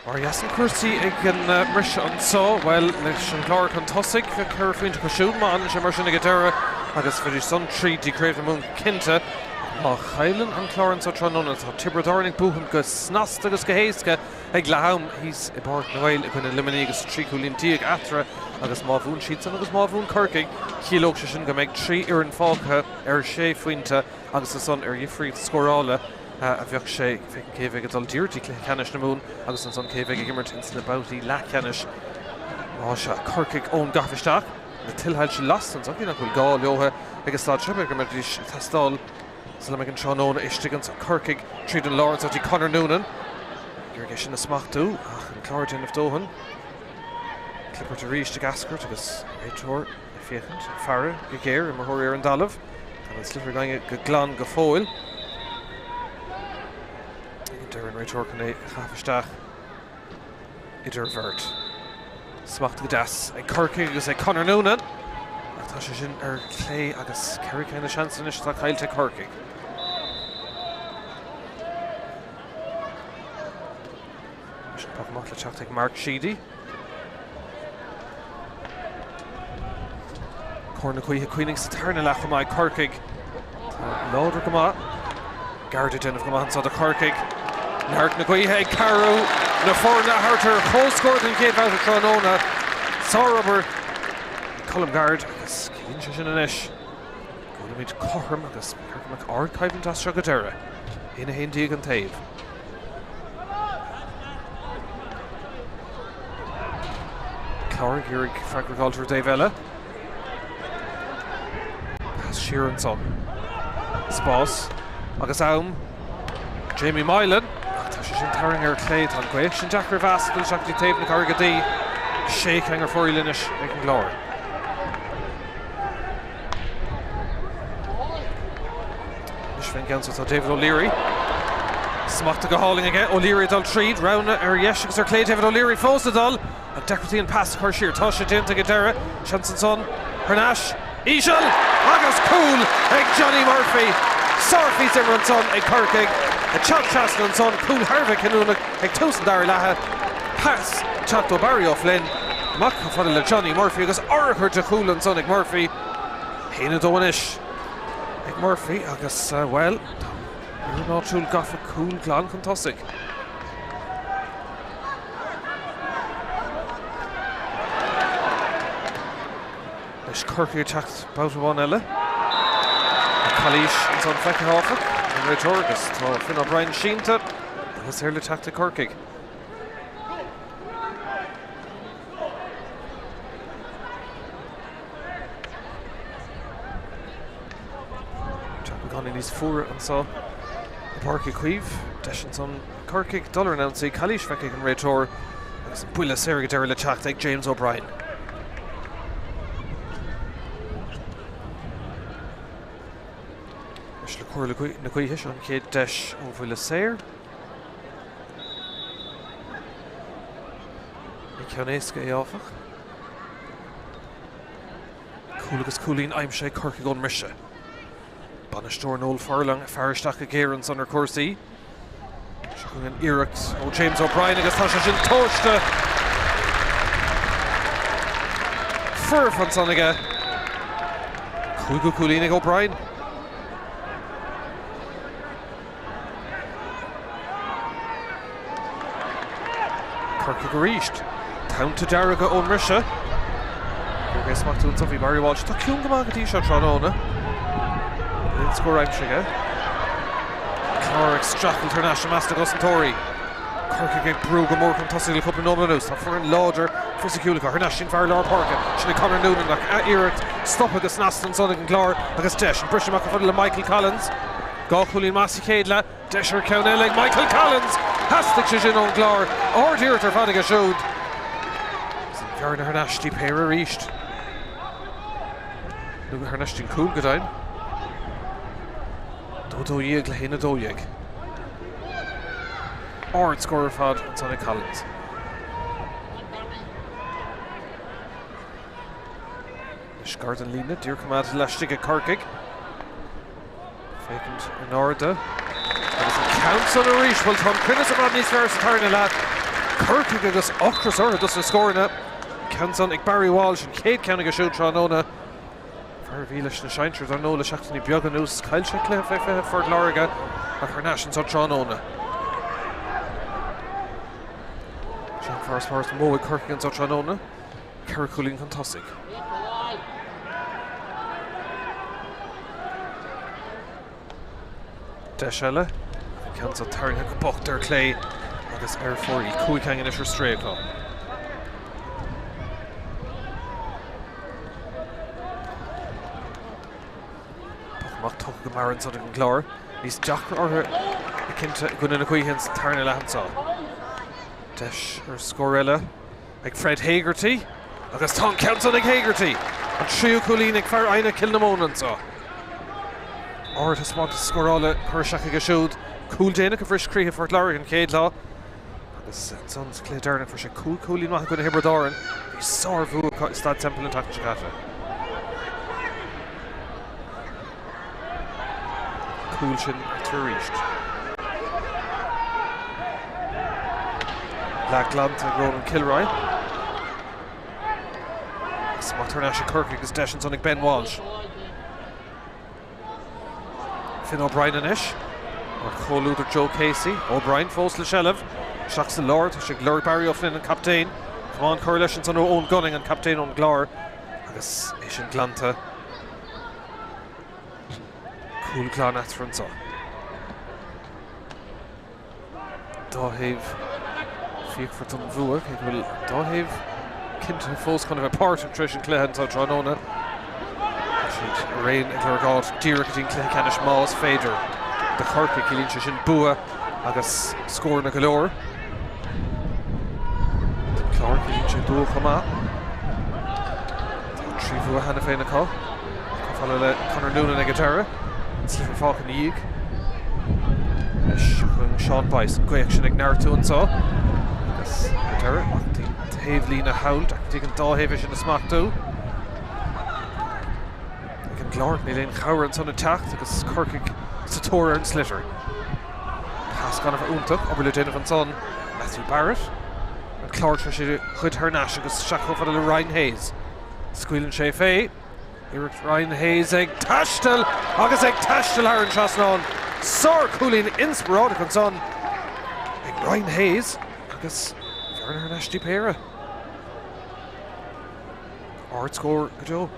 Mar a sheasann cúrsaí ag an mbriseadh anseo, bhuel, leis an gClár chun tosaigh, bheadh 4 phointe acu siúd má fhanann sé mar sin ag an deireadh agus bheidís san tríd dtí Craobh na Mumhan cinnte. Má chailleann an Clár anseo tráthnóna, tá Tiobraid Árann ag buachan go snasta agus go héasca ag leath-am thíos i bPáirc na nGael i gcoinne Luimnigh agus 13 cúilín eatarthu agus má bhuann siadsan agus má bhuann Corcaigh, chiallódh sé sin go mbeidh 3 fhoireann fágtha ar 6 phointe agus ansan ar dhifríocht scórála a bheadh sé, féachaint cé a bheidh ag dul díreach dtí cluiche ceannais na Mumhan agus ansan cé a bheidh ag imirt ins na babhtaí leathcheannais. Má sea, Corcaigh ón gcaitheamh isteach, na tuilthaillte lasta ansan, cé nach bhfuil gá leo ag an staid seo, b'fhéidir go mbeidís ag teastáil sula mbeidh an tráthnóna istigh anso. Corcaigh tríd an lár anso dtí Conor Noonan. Ag iarraidh é sin a smachtú ach an Clár ag déanamh dóthain. Clipart arís ag eascairt agus réiteoir ag féachaint, ag faire go géar, imreoirí ar an dtalamh. Tá an sliotar againne go glan go fóill. Deir an réiteoir chun é a chaitheamh isteach idir bheirt. Smacht go deas ag Corcaigh agus ag Conor Noonan. Ach tá sé sin ar clé agus 4 cinn de seansanna anois atá caillte ag Corcaigh. Anois an poc amach le teacht ag Mark Sheedy. Cóir na gaoithe cuimhnigh sa tarna leath chomh maith ag Corcaigh. Tá láidir go maith. Guard ag déanamh go maith anseo do Chorcaigh. Neart na gaoithe ag cabhrú na foirne a thabhairt ar comhscór den chéad bhabhta tráthnóna. Sárobair ag Colm Guard agus ciallaíonn sé sin anois go bhfuilimid cothrom agus ba cheart go mbeadh ardchoimhlint as seo go deireadh. 1-11 an taobh. Clár ag iarraidh freagra a fháilt ar an dtaobh eile. Pas siar ansan. Spás agus am. Jamie Moylan. Ach tá sé sin tarraingthe ar clé. Tá an ghaoth sin deacair a mheas. Dul isteach go dtí taobh na Carraige Duí. Sé cheann ar fóraoil anois ag an gClár. Anois fén gceann so tá David O'Leary. Smachta go hálainn aige. O'Leary ag dul tríd. Roghanna ar dheis agus ar clé. David O'Leary fós ag dul. Ach deacrachtaí an pas a chur siar. Tá sé déanta ag an deireadh. Seans ansan. Thar n-ais. Íseal! Agus cúl ag Johnny Murphy. Sárphíosa imeartha ansan ag Corcaigh. Ag teacht trasna ansan. Cúl thar a bheith cinniúnach ag tús an dara leatha. Pas ag teacht ó Barry O'Flynn. Amach chomh fada le Johnny Murphy agus urchar de chúl ansan ag Murphy. 1-2 anois ag Murphy agus, bhuel, tá an fhoireann áitiúil gafa cúl glan chun tosaigh. Anois Corcaigh ag teacht babhta amháin eile. Tá calaois ansan feicthe áfach ag an réiteoir agus tá Finn O'Brien sínte agus saor le teacht ag Corcaigh. Teacht beagáinín níos fuaire anseo i bPáirc Uí Chaoimh. Deis ansan Corcaigh dul ar an ionsaí. Calaois feicthe ag an réiteoir agus an buille saor ag an deireadh le teacht ag James O'Brien. Anois le cóir na gaoithe seo an chéad deis ó bhuille saor. Ní ceann éasca é áfach. Cúl agus cúilín aimsithe ag Corcaigh ón mbriseadh. Bainisteoir Noel Furlong ag faire isteach go géar ansan ar chúrsaí. Seo chugainn an iarracht ó James O'Brien agus tá sé sin tomhaiste. Foirfe ansan aige. Cúigiú cúilín ag O'Brien. Corcaigh arís. Tonnta dearga ón mbriseadh. Ag iarraidh smachtú anso bhí Barry Walsh. Tá ciúin go maith go dtí seo tráthnóna. Níl aon scór aimsithe aige. Clár ag streachailt thar n-ais i measc na gcosantóirí. Corcaigh ag brú go mór chun tosaigh le cúpla nóiméad anuas. Tá foireann láidir fisiciúil acu. Thar n-ais sin fear lár páirce. Sin é Conor Noonan ach a iarracht stoptha go snasta ansan ag an gClár agus deis. An briseadh amach chomh fada le Michael Collins. 2 chúilín maith sa chéad leath, deis ar cheann eile ag Michael Collins! Theastaigh sé sin ón gClár. Ard-iarracht ar fad aige siúd. Agus an bhearna thar n-ais dtí péire arís. Nó thar n-ais dtí an cúl, go deimhin. 2 12 le 1 12. Ard-scór ar fad ansan ag Collins. Anois gar don líne, díreach laistigh ag Corcaigh. Féachaint in airde. Agus an ceann san arís, bhuel tá an cruinneas i bhfad níos fearr sa tarna leath. Corcaigh agus ocras orthu dos na scóranna. Ceann san ag Barry Walsh, an chéad ceann aige siúd tráthnóna. Fear a bhí leis na sinsir dar ndóigh le seachtainí beaga anuas. Chaill sé cluiche fé 20 Phort Láirge ach thar n-ais anso tráthnóna. Seo an farasbarr is mó ag Corcaigh anso tráthnóna. 4 chúilín chun tosaigh. Deis eile, an ceann seo tarraingthe go bocht ar clé agus ar fóraoil. 5 cheann anois ar strae acu. Poc amach tugtha go mear ansan ag an gClár. Níos deacra orthu cinnte i gcoinne na gaoithe ins an tarna leath anso. Deis ar scór eile. ag Fred Hegarty agus tá an ceann san ag Hegarty! An tríú cúilín ag fear Inagh Kilnamona anseo. Ardthaispeántas scórála curtha isteach aige siúd. Cúl déanach a bhris croíthe Phort Láirge an chéad lá agus ansan sa chluiche deireanach fuair sé cúig chúilín maith i gcoinne Thiobraid Árann. Bhí sárbhua acu i Staid Semple an tseachtain seo caite. Cúl sin eatarthu arís. Leath glanta ag Ronan Kilroy. Smacht thar n-ais ag Corcaigh agus deis ansan ag Ben Walsh. Finn O'Brien anois mar chomhluadar Joe Casey. O'Brien fós le seilbh. Isteach sa lár, tá sé ag lorg Barry O'Flynn an captaen. Camán curtha leis ansan ó Eoin Gunning, an captaen ón gClár agus é sin glanta. Cúl glan eatarthu anseo. Dá thaobh fíochmhar don bhua, cé go bhfuil an dá thaobh cinntithe fós chun a bheith páirteach tar éis an chluiche anseo tráthnóna. Tá siad araon ag lorg áit díreach go dtí an cluiche ceannais más féidir do Chorcaigh. Ciallaíonn sé sin bua agus scóranna go leor. Don Chlár, ciallaíonn sé bua chomh maith. Tá 3 bhua cheana féin acu. Chomh fada le Conor Noonan ag an deireadh. An sliotar fágtha ina dhiaidh. Anois chugainn Sean Boyce. An ghaoth sin ag neartú anseo. Agus ag deireadh ach an taobhlíne thall. Deacair ag an dá thaobh é sin a smachtú. Ag an gClár níl aon chabhair ansan ag teacht agus Corcaigh sa tóir ar an sliotar. Pas gan a bheith iontach, obair le déanamh ansan. Matthew Barrett. An Clár tar éis é a ghoid thar n-ais agus isteach chomh fada le Ryan Hayes. Scaoileann sé fé. Iarracht Ryan Hayes ag taisteal agus ag taisteal thar an trasnán. Sár-chúilín inspioráideach ansan ag Ryan Hayes agus bearna thar n-ais dtí péire. Ardscór go deo.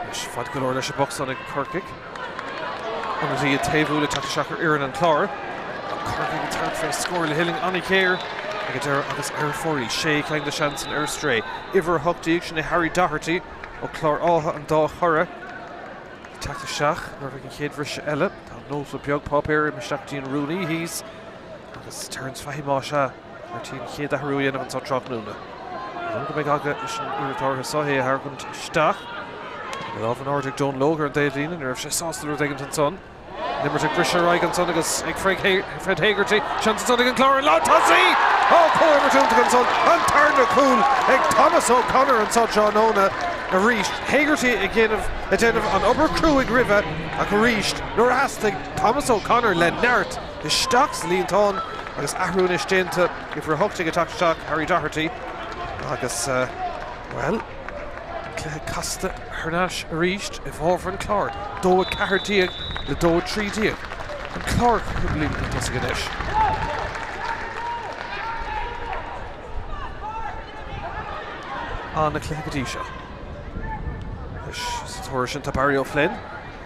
Anois fad go leor leis an bpoc san ag Corcaigh. Ionadaí taobhúil ag teacht isteach ar fhoireann an Chláir. Corcaigh ag tabhairt fé scór le huillinn an-ghéar ag an deireadh agus ar fóraoil. Sé cheann de sheans an ar strae. Uimhir 18, sin é Harry Doherty ó Chlár Átha an Dá Chora. Ag teacht isteach nuair a bheidh an chéad bhriseadh eile. Tá nóta beag páipéir imithe isteach go dtí an rúnaí thíos agus Terence Fahy más ea ar tí an chéad athrú a dhéanamh anseo tráthnóna. Ní go mbeidh aga leis an iarracht áirithe seo é a tharraingt isteach. An lámh in airde ag Donal Óg ar an dtaobhlíne, ní raibh sé sásta le rud éigin ansan. An imirt ag briseadh ar aghaidh ansan agus ag Fred Hegarty. Seans ansan ag an gClár an lántosaí! Ó, comhimirt iontach ansan! An tarna cúl ag Thomas O'Connor anso tráthnóna arís. Hegarty ag déanamh ag déanamh an obair cruaidh roimhe ach arís nuair a theastaigh Thomas O'Connor le neart isteach sa líontán agus athrú anois déanta, uimhir 18 ag teacht isteach, Harry Doherty agus, bhuel, cluiche casta thar n-ais arís i bhfabhar an Chláir, 2-14 le 2-13. An Clár cúpla líne chun tosaigh anois. An-chluiche go dtí seo. Anois sa tóir sin tá Barry O'Flynn.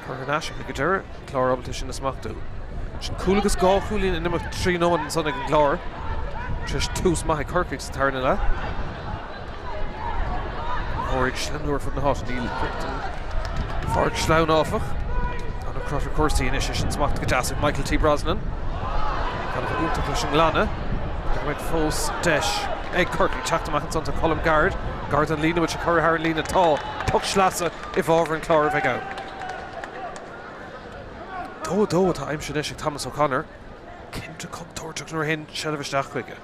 Curtha thar n-ais ach ag an deireadh, an Clár ábalta sin a smachtú. Sin cúl agus dhá chúilín in imeacht 3 nóiméad ansan ag an gClár. Tar éis tús maith ag Corcaigh sa tarna leath. Óir ag sleamhnú ar fud na háite. Níl an pháirc sleamhain áfach. An-chrot ar cúrsaí anois é sin smachtaithe go deas ag Michael T. Brosnan. Gan a bheith iontach leis an nglanadh. Go mbeidh fós deis ag Corcaigh teacht amach ansan tá Colm Gard. Gar don líne, bhfuil sé curtha thar an líne? Tá. Poc sleasa i bhfabhar an Chláir a bheidh ann. 2-2 atá aimsithe anois ag Thomas O'Connor. Cinnte contúirteach nuair a théann seilbh isteach chuige.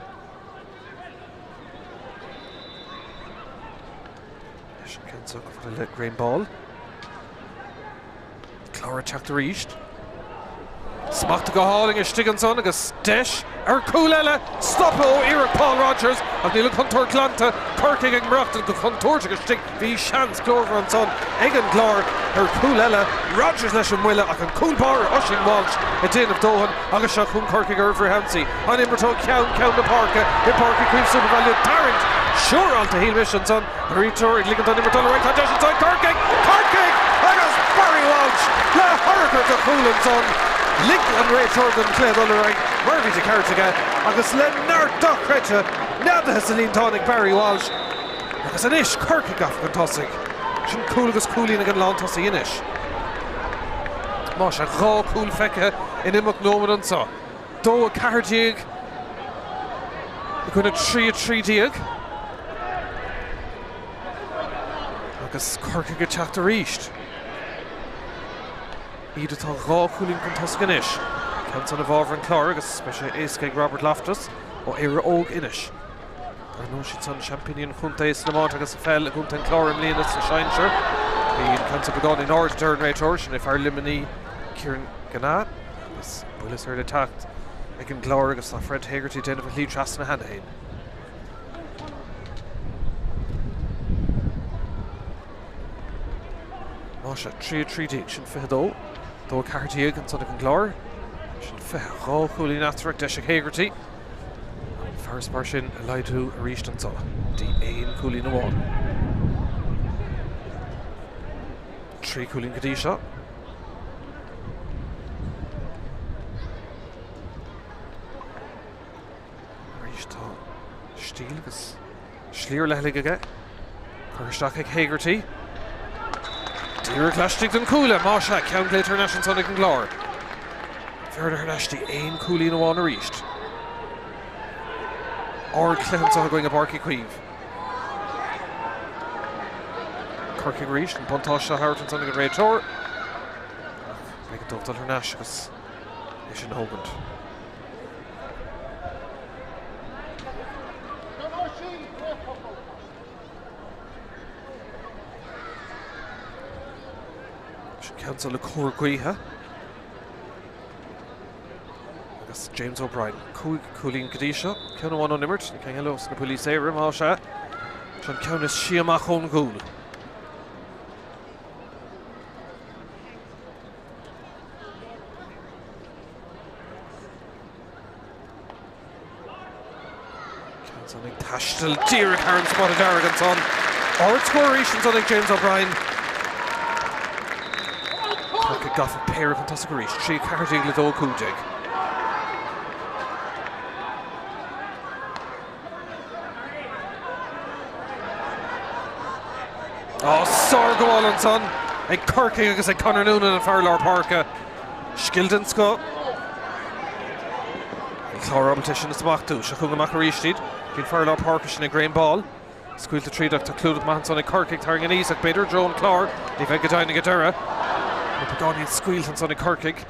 Leis an ceann seo chomh fada le Graham Ball. Clár ag teacht arís. Smachtú go hálainn istigh ansan agus deis ar chúl eile. Stopadh ó iarracht Paul Rogers ach níl an chontúirt glanta. Corcaigh ag maireachtaint go contúirteach istigh. Bhí seans glórmhar ansan ag an gClár ar chúl eile. Rogers leis an mbuille ach an cúl báire Oisín Walsh ag déanamh dóthain agus seo chugainn Corcaigh ar fhrithionsaí. An imreoir ó cheann ceann na páirce i bPáirc Uí Chaoimh Supervalu ag tarraingt siúráilte shíl mise ansan. An réiteoir ag ligean don imirt dul ar aghaidh. Tá deis ansan ag Corcaigh! Corcaigh agus Barry Walsh le hurchar de chúl ansan. Lig an réiteoir don chluiche dul ar aghaidh mar a bhí de cheart aige agus le neart dochreidte neadaithe sa líontán ag Barry Walsh. Agus anois Corcaigh gafa chun tosaigh. Sin cúl agus cúilín ag an lántosaí anois. Más ea, 2 chúl feicthe in imeacht nóiméad anseo. 2, 14 i gcoinne 3, 13. Agus Corcaigh ag teacht arís. Iad atá 2 chúilín chun tosaigh anois. Ceann san i bhfabhar an Chláir agus beidh sé éasca ag Robert Loftus ó Éire Óg Inis. Ar ndóigh siad san seaimpíní an chontae san iomáint agus sa pheil i gcontae an Chláir i mbliana sna sinsir. Bhí an ceann seo beagán in airde a deir an réiteoir, sin é fear Luimnigh Kieran Ganagh agus buille saor le teacht ag an gClár agus tá Fred Hegarty ag déanamh a shlí trasna cheana féin. Más ea, 3 13, sin 22, 2 14 ansan ag an gClár, sin 22 chúilín eatarthu, deis ag Hegarty. An farasbarr sin a laghdú arís anseo dtí aon chúilín amháin. 3 chúilín go dtí seo. Arís tá stíl agus Slí ar leithligh aige. Curtha isteach ag Hegarty. Díreach laistigh den chuaille, más ea, ceann glaoite thar n-ais ansan ag an gClár. Bhearna thar n-ais dtí aon chúilín amháin arís. Ardchluiche anseo againn i bPáirc Uí Chaoimh. Corcaigh arís, an buntáiste á thabhairt ansan ag an réiteoir. Ach b'éigean dóibh dul thar n-ais agus é sin a thógaint. Sin ceann seo le cóir gaoithe. Agus James O'Brien, 5 cúilín go dtí seo, ceann amháin ón imirt, na cinn eile ós na buillí saora, más ea. Seo an ceann is sia amach ón gcúl. Ceann san ag taisteal díreach thar an spota dearg ansan. Ardscór arís ansan ag James O'Brien. Corcaigh gafa péire chun tosaigh arís, 3 14 le 2 15. Á, sárghabháil ansan ag Corcaigh agus ag Conor Noonan, an fear lár páirce. Scil den scoth. An Clár ábalta sin a smachtú. Seo chugainn amach arís iad. Bhí an fear lár páirce sin ag Graham Ball. Scaoilte tríd ach tá clúdach maith ansan ag Corcaigh tarraingthe aníos ach b'fhéidir i dtreo an Chláir. Ní bheidh go deimhin ag an deireadh. Nó beagáinín scaoilte ansan ag Corcaigh.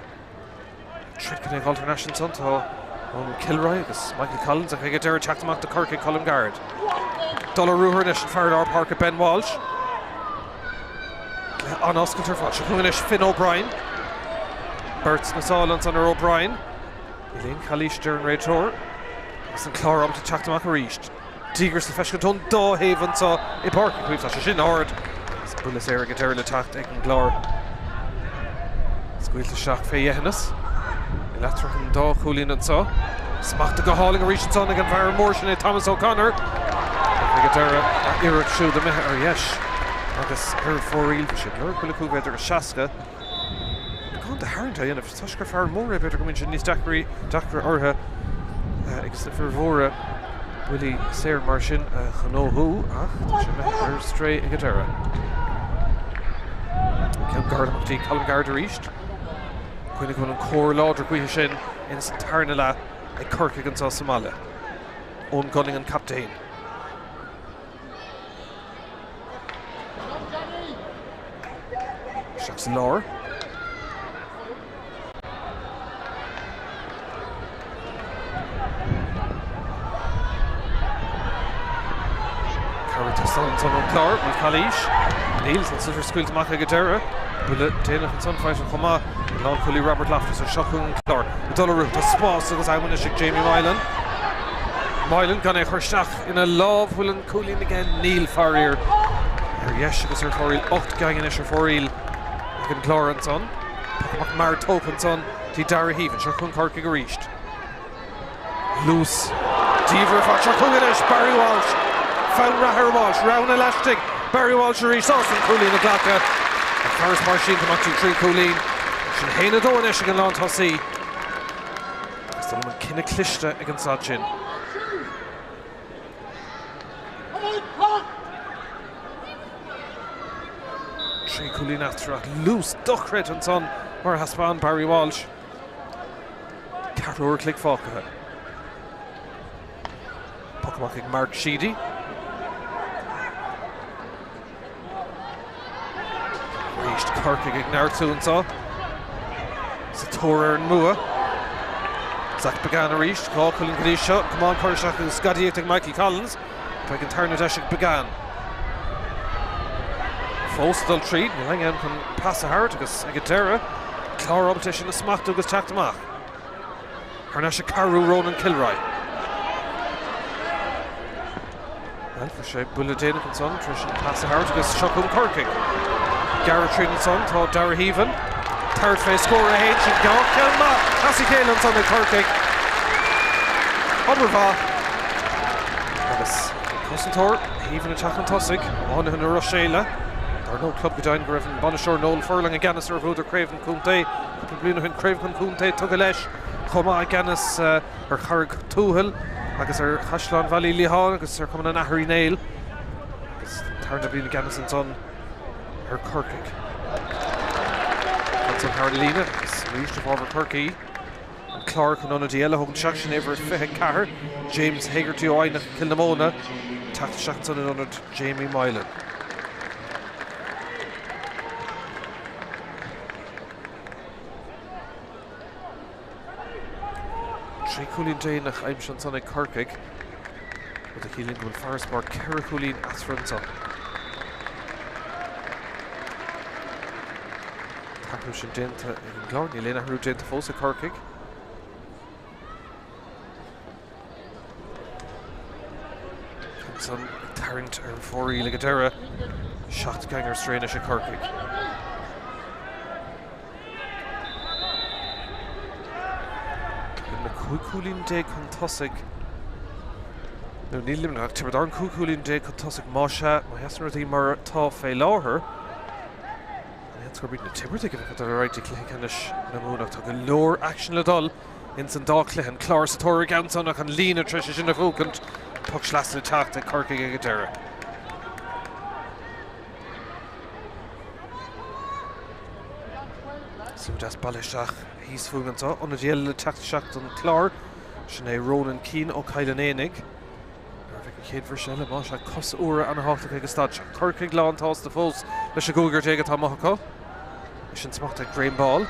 Troid chun é a dhul thar n-ais ansan tá Eoin Kilroy agus Michael Collins ach ag an deireadh teacht amach do Chorcaigh Colm Garrett. Dul ar ruathar anois an fear lár páirce Ben Walsh. Cluiche an-oscailte ar fad. Seo chugainn anois Finn O'Brien. Beirt sna sála ansan ar O'Brien. Níl aon chalaois deir an réiteoir. Agus an Clár ábalta teacht amach arís. Díograis le feiscint ón dá thaobh anseo i bPáirc Uí Chaoimh. Tá sé sin ard. Agus buille saor ag an deireadh le teacht ag an gClár. Scaoilte isteach fé dheithneas. Níl eatarthu ach an dá chúilín anseo. Smachta go hálainn arís ansan ag an bhfear mór sin é Thomas O'Connor. Ach ag an deireadh a iarracht siúd imithe ar dheis agus ar fóraoil. Bhí sé ag lorg buille 5 mhéadar agus 60. Beagán de tharraingt á dhéanamh. Toisc gur fear mór é b'fhéidir go mbíonn sé níos deacra orthu agus na fir mhóra buillí saor mar sin a ghnóthú ach tá sé imithe ar strae ag an deireadh. Ceann gairid amach dtí Colm Garrett arís. Cuimhnigh go bhfuil an cór láidir gaoithe sin ins an tarna leath ag Corcaigh anseo sa mbaile. Eoin Gunning an captaen. Isteach sa lár. Cabhair ag teastáil ansan ón Clár, bhfuil calaois? Níl, tá an sliotar scaoilte amach ag an deireadh. Buille déanach ansan faighte chomh maith ag lánchúlaí Robert Loftus ar seo chugainn an Clár. Ag dul ar aghaidh, tá spás agus am anois ag Jamie Moylan. Moylan gan é a chur isteach ina lámh, bhfuil an cúilín aige? Níl, faraor. Ar dheis agus ar fóraoil, 8 gceann anois ar fóraoil ag an gClár ansan. Poc amach mear tógtha ansan dtí Darragh Heavin. Seo chugainn Corcaigh arís. Luas diamhair ar fad. Seo chugainn anois Barry Walsh. Fonn reatha ar Walsh. Roghanna laistigh. Barry Walsh arís. Sásta an cúilín a ghlacadh. An farasbarr sínte amach dtí 3 chúilín. Sin 1-2 anois ag an lántosaí. Agus dóigh liom an cinneadh cliste ag an staid sin. 3 chúilín eatarthu ach luas dochreidte ansan mar a thaispeáin Barry Walsh. Ceathrú uair an chloig fágtha. Poc amach ag Mark Sheedy. Arís Corcaigh ag neartú anseo. Sa tóir ar an mbua. Zach Biggane arís, 2 chúilín go dtí seo. Camán curtha isteach agus gadaíocht ag Michael Collins. Beidh an tarna deis ag Biggane. Fós ag dul tríd, níl éinne ann chun pas a thabhairt agus ag an deireadh, Clár ábalta é sin a smachtú agus teacht amach. Thar n-ais ag cabhrú Ronan Kilroy. Bhuel, fuair sé buille déanach ansan tar éis an pas a thabhairt agus seo chugainn Corcaigh. Gearradh tríd ansan tá Darragh Heavin. Tabhairt fé scór a haon, sin dhá cheann maith as a chéile ansan ag Corcaigh. Obair mhaith. Agus an cosantóir Heavin ag teacht chun tosaigh, iománaithe na Ruiséile. Dar ndóigh, club go deimhin go raibh an bainisteoir Noel Furlong i gceannas ar bhuadar craobh an chontae cúpla bliain ó shin, craobh an chontae tugtha leis chomh maith i gceannas ar Charraig Tuathail agus ar Chaisleán Bhaile Uí Liatháin agus ar Chumann an Athar Uí Néill agus an tarna bliain i gceannas ansan ar Corcaigh. Ansan thar an líne agus arís i bhfabhar Chorcaí. An Clár chun ionadaí eile a thógaint isteach, sin uimhir 24, James Hegarty ó Eidhneach, Cill na Móna, ag teacht isteach ansan in ionad Jamie Moylan. 13 cúilín aimsithe ansan ag Corcaigh, rud a chiallaíonn go bhfuil farasbarr 4 chúilín eatarthu ansan. An t-athrú sin déanta ag an gClár, níl aon athrú déanta fós ag Corcaigh. Ansan ag tarraingt ar an fóraoil ag an deireadh, 7 gceann ar strae anois ag Corcaigh. Luimneach 15 cúilín chun tosaigh, nó níl Luimneach ach Tiobraid Árann 15 cúilín chun tosaigh, más ea, má sheasann rudaí mar atá fé láthair, an seans gurb iad na Tiobradaigh a bheadh ag dul ar aghaidh dtí cluiche ceannais na Mumhan ach tá go leor aicsin le dul ins an dá chluiche. An Clár sa tóir ar an gceann san ach an líne tar éis é sin a bhuachaint, poc sleasa le teacht ag Corcaigh ag an deireadh. Slua deas bailithe isteach thíos fúinn anseo. Ionadaí eile le teacht isteach don Chlár, sin é Ronan Keane ó Chill an Éanaigh. Nuair a bheidh an chéad bhriseadh eile, más ea, cosa úra ana-thábhachtach ag an staid seo. Corcaigh lán-tsásta fós leis an gcúigear déag atá amuigh acu. É sin smachtaithe ag Graham Ball.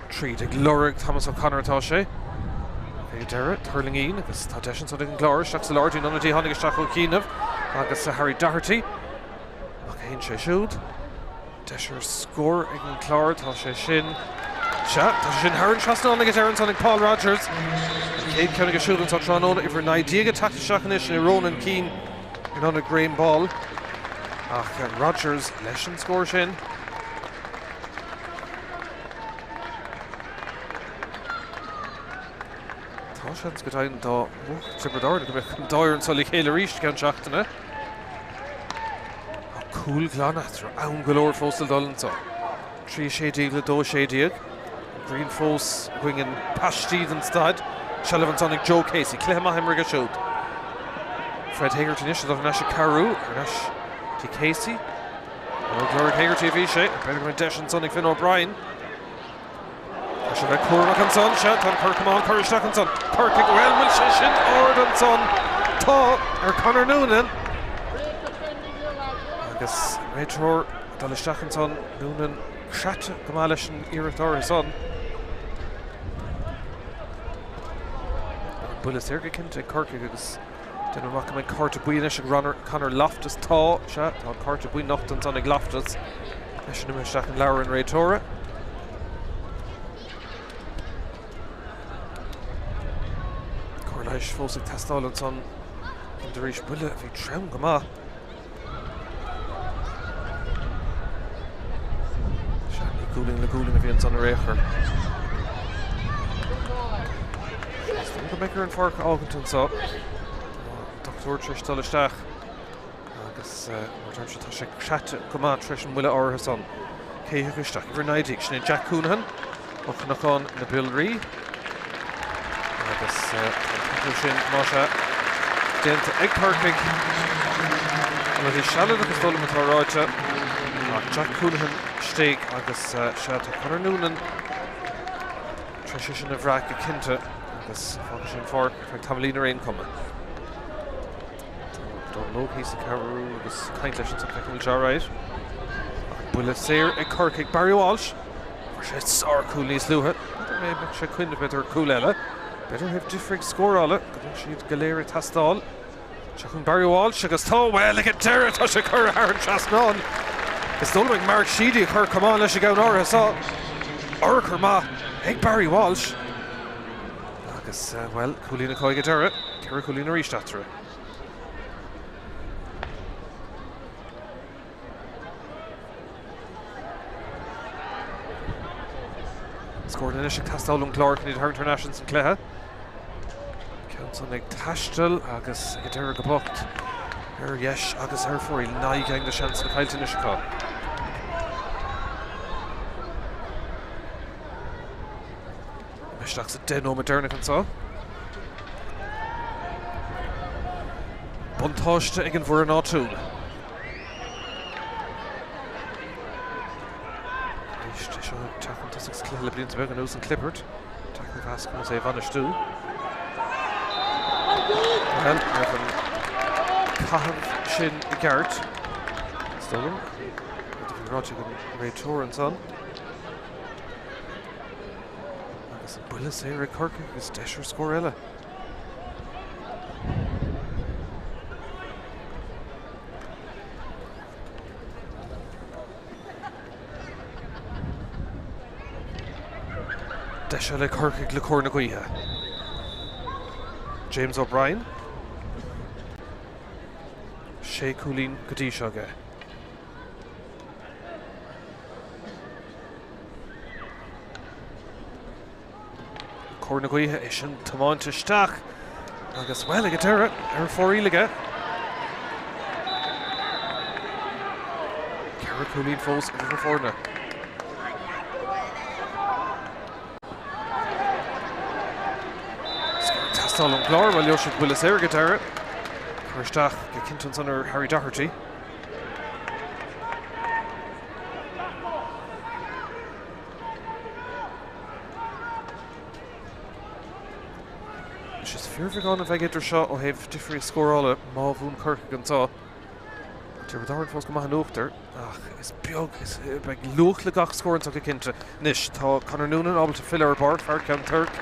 Tríd ag lorg Thomas O'Connor atá sé. Ag an deireadh, tuirlingín agus tá deis ansan ag an gClár isteach sa lár dtí'n ionadaí a tháinig isteach ó chianaibh agus Harry Doherty. Amach a théann sé siúd. Deis ar scór ag an gClár, tá sé sin, sea, tá sé sin thar an trasnán ag an deireadh ansan ag Paul Rogers. An chéad cheann aige siúd anso tráthnóna, uimhir 19 ag teacht isteach anois, sin é Ronan Keane in ionad Graham Ball. Ach Rogers leis an scór sin. Tá seans go deimhin dá mbuafadh Tiobraid Árann go mbeadh an dá fhoireann seo le chéile arís i gceann seachtaine. Tá cúl glan eatarthu, am go leor fós le dul anseo. 3 16 le 2 16. An ghrian fós againn in paistí den staid. Seilbh ansan ag Joe Casey. Cluiche maith imeartha aige siúd. Fred Hegarty anois ag dul thar n-ais ag cabhrú. Thar n-ais dtí Casey. Ag lorg Hegarty a bhí sé. B'fhéidir go mbeidh deis ansan ag Finn O'Brien. Tá sé bheith cúramach ansan, sea, tá an cor camán curtha isteach ansan. Corcaigh, bhuel, bhfuil sé sin ard ansan? Tá, ar Conor Noonan. Agus an réiteoir ag dul isteach ansan, Noonan creata go maith leis an iarracht áirithe san. Buille saor go cinnte ag Corcaigh agus. Déanaim amach go mbeidh cárta buí anois ag Conor Loftus. Tá, sea, tá an cárta buí nochta ansan ag Loftus. Eisean imithe isteach in leabhar an réiteora. Cóir leighis fós ag teastáil ansan arís. Buille a bhí trom go maith. Sea, ní gualainn le gualainn a bhí ansan ar aon chor. Is dóigh go mbeidh ar an pháirc a fhágaint anso. Tá an dochtúir tar éis dul isteach agus mar a deirimse tá sé craite go maith tar éis an mbuille áirithe san. Cé a thiocfaidh isteach? Uimhir 19, sin é Jack Counihan ó Chnocán na Biolraí. Agus tá an t-athrú sin, más ea, déanta ag Corcaigh. Ionadaí sealadach is dóigh liom atá ráite. Tá Jack Counihan istigh agus sea, tá Conor Noonan tar éis é sin a bhrath go cinnte agus fágfaidh sé an pháirc ar feadh tamaillín ar aon chuma. Tá Dónal Óg thíos ag cabhrú agus caint leis ansan, feicim go bhfuil sé alright. Ach buille saor ag Corcaigh. Barry Walsh. Fuair sé sárchúl níos luaithe. N'fheadar an mbeadh sé ag cuimhneamh b'fhéidir ar chúl eile. B'fhéidir ó thaobh difríocht scórála go mbeadh siad go léir ag teastáil. Seo chugainn Barry Walsh agus tá, bhuel, ag an deireadh tá sé curtha thar an trasnán. Is dóigh liom ag Mark Sheedy a chuir camán leis an gceann áirithe seo. Urchar maith ag Barry Walsh. Agus, bhuel, cúilín acu ag an deireadh. 4 chúilín arís eatarthu. Scór anois ag teastáil ón gClár chun iad a tharraingt thar n-ais ins an cluiche. Ceann san ag taisteal agus ag an deireadh go bocht ar dheis agus ar fóraoil. 9 gceann de seansanna caillte anois acu. Isteach sa 10 nóiméad deireanach anseo. Buntáiste ag an bhfoireann áitiúil. Arís é seo ag teacht chun tosaigh sa chluiche le blianta beaga anuas, an Clippard. Jack McCaskill conas é a bhainistiú. Bhuel, ní raibh an caitheamh sin i gceart. Is dóigh liom. Rud a bhí ráite ag an réiteoir ansan. Agus an buille saor ag Corcaigh agus deis ar scór eile. Deis eile ag Corcaigh le cóir na gaoithe. James O'Brien. Sé cúilín go dtí seo aige. Cóir na gaoithe é sin tiomáinte isteach agus, bhuel, ag an deireadh, ar fóraoil aige. 4 cúilín fós idir na foirne. Scór ag teastáil ón gClár, bhuel, gheobhaidh siad buille saor ag an deireadh. Cur isteach go cinnte ansan ar Harry Doherty. Anois is fíorbheagán a bheidh idir seo ó thaobh difríocht scórála má bhuann Corcaigh anseo. Tiobraid Árann fós go maith in uachtar ach is beag, is beidh luach le gach scór anseo go cinnte. Anois tá Conor Noonan ábalta filleadh ar an bpáirc, fear Ceann Toirc.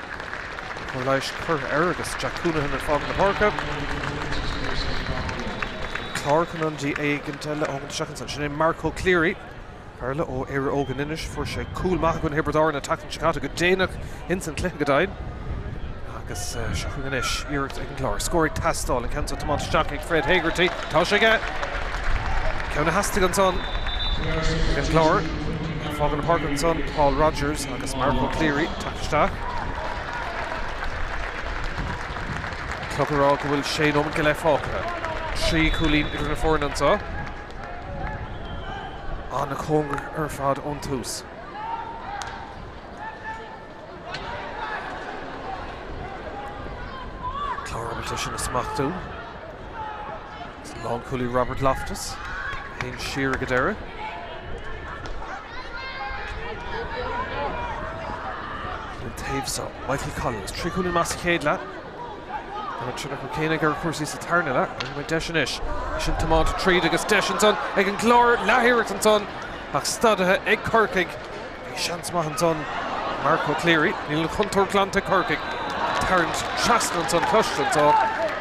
Cóir leighis curtha air agus Jack Counihan ag fágáil na páirce. An Clár chun ionadaí éigin eile a thógaint isteach ansan. Sin é Marco Cleary. Fear eile ó Éire Óg in Inis, fuair sé cúl maith i gcoinne Thiobraid Árann an tseachtain seo caite, go déanach ins an chluiche go deimhin. Agus seo chugainn anois iarracht ag an gClár. Scór ag teastáil, an ceann seo tiomáinte isteach ag Fred Hegarty. Tá sé aige! Ceann a theastaigh ansan ag an gClár. Fágann an pháirc ansan Paul Rogers agus Marco Cleary ag teacht isteach. Clog ag rá go bhfuil sé nóiméad go leith fágtha. 3 chúilín idir na foirne anseo. An-chóngarach ar fad ón tús. Clár ábalta sin a smachtú. Lánchúlaí Robert Loftus. Théann siar ag an deireadh. An taobh seo, Michael Collins, 3 chúilín maith sa chéad leath. An tionchar céanna aige ar chúrsaí sa tarna leath. An mbeidh deis anois? É sin tiomáinte tríd agus deis ansan ag an gClár. Leathiarracht ansan ach stadaithe ag Corcaigh. Bhí seans maith ansan Marco Cleary. Níl an chontúirt glanta ag Corcaigh. Tarraingt trasna ansan cloiste anseo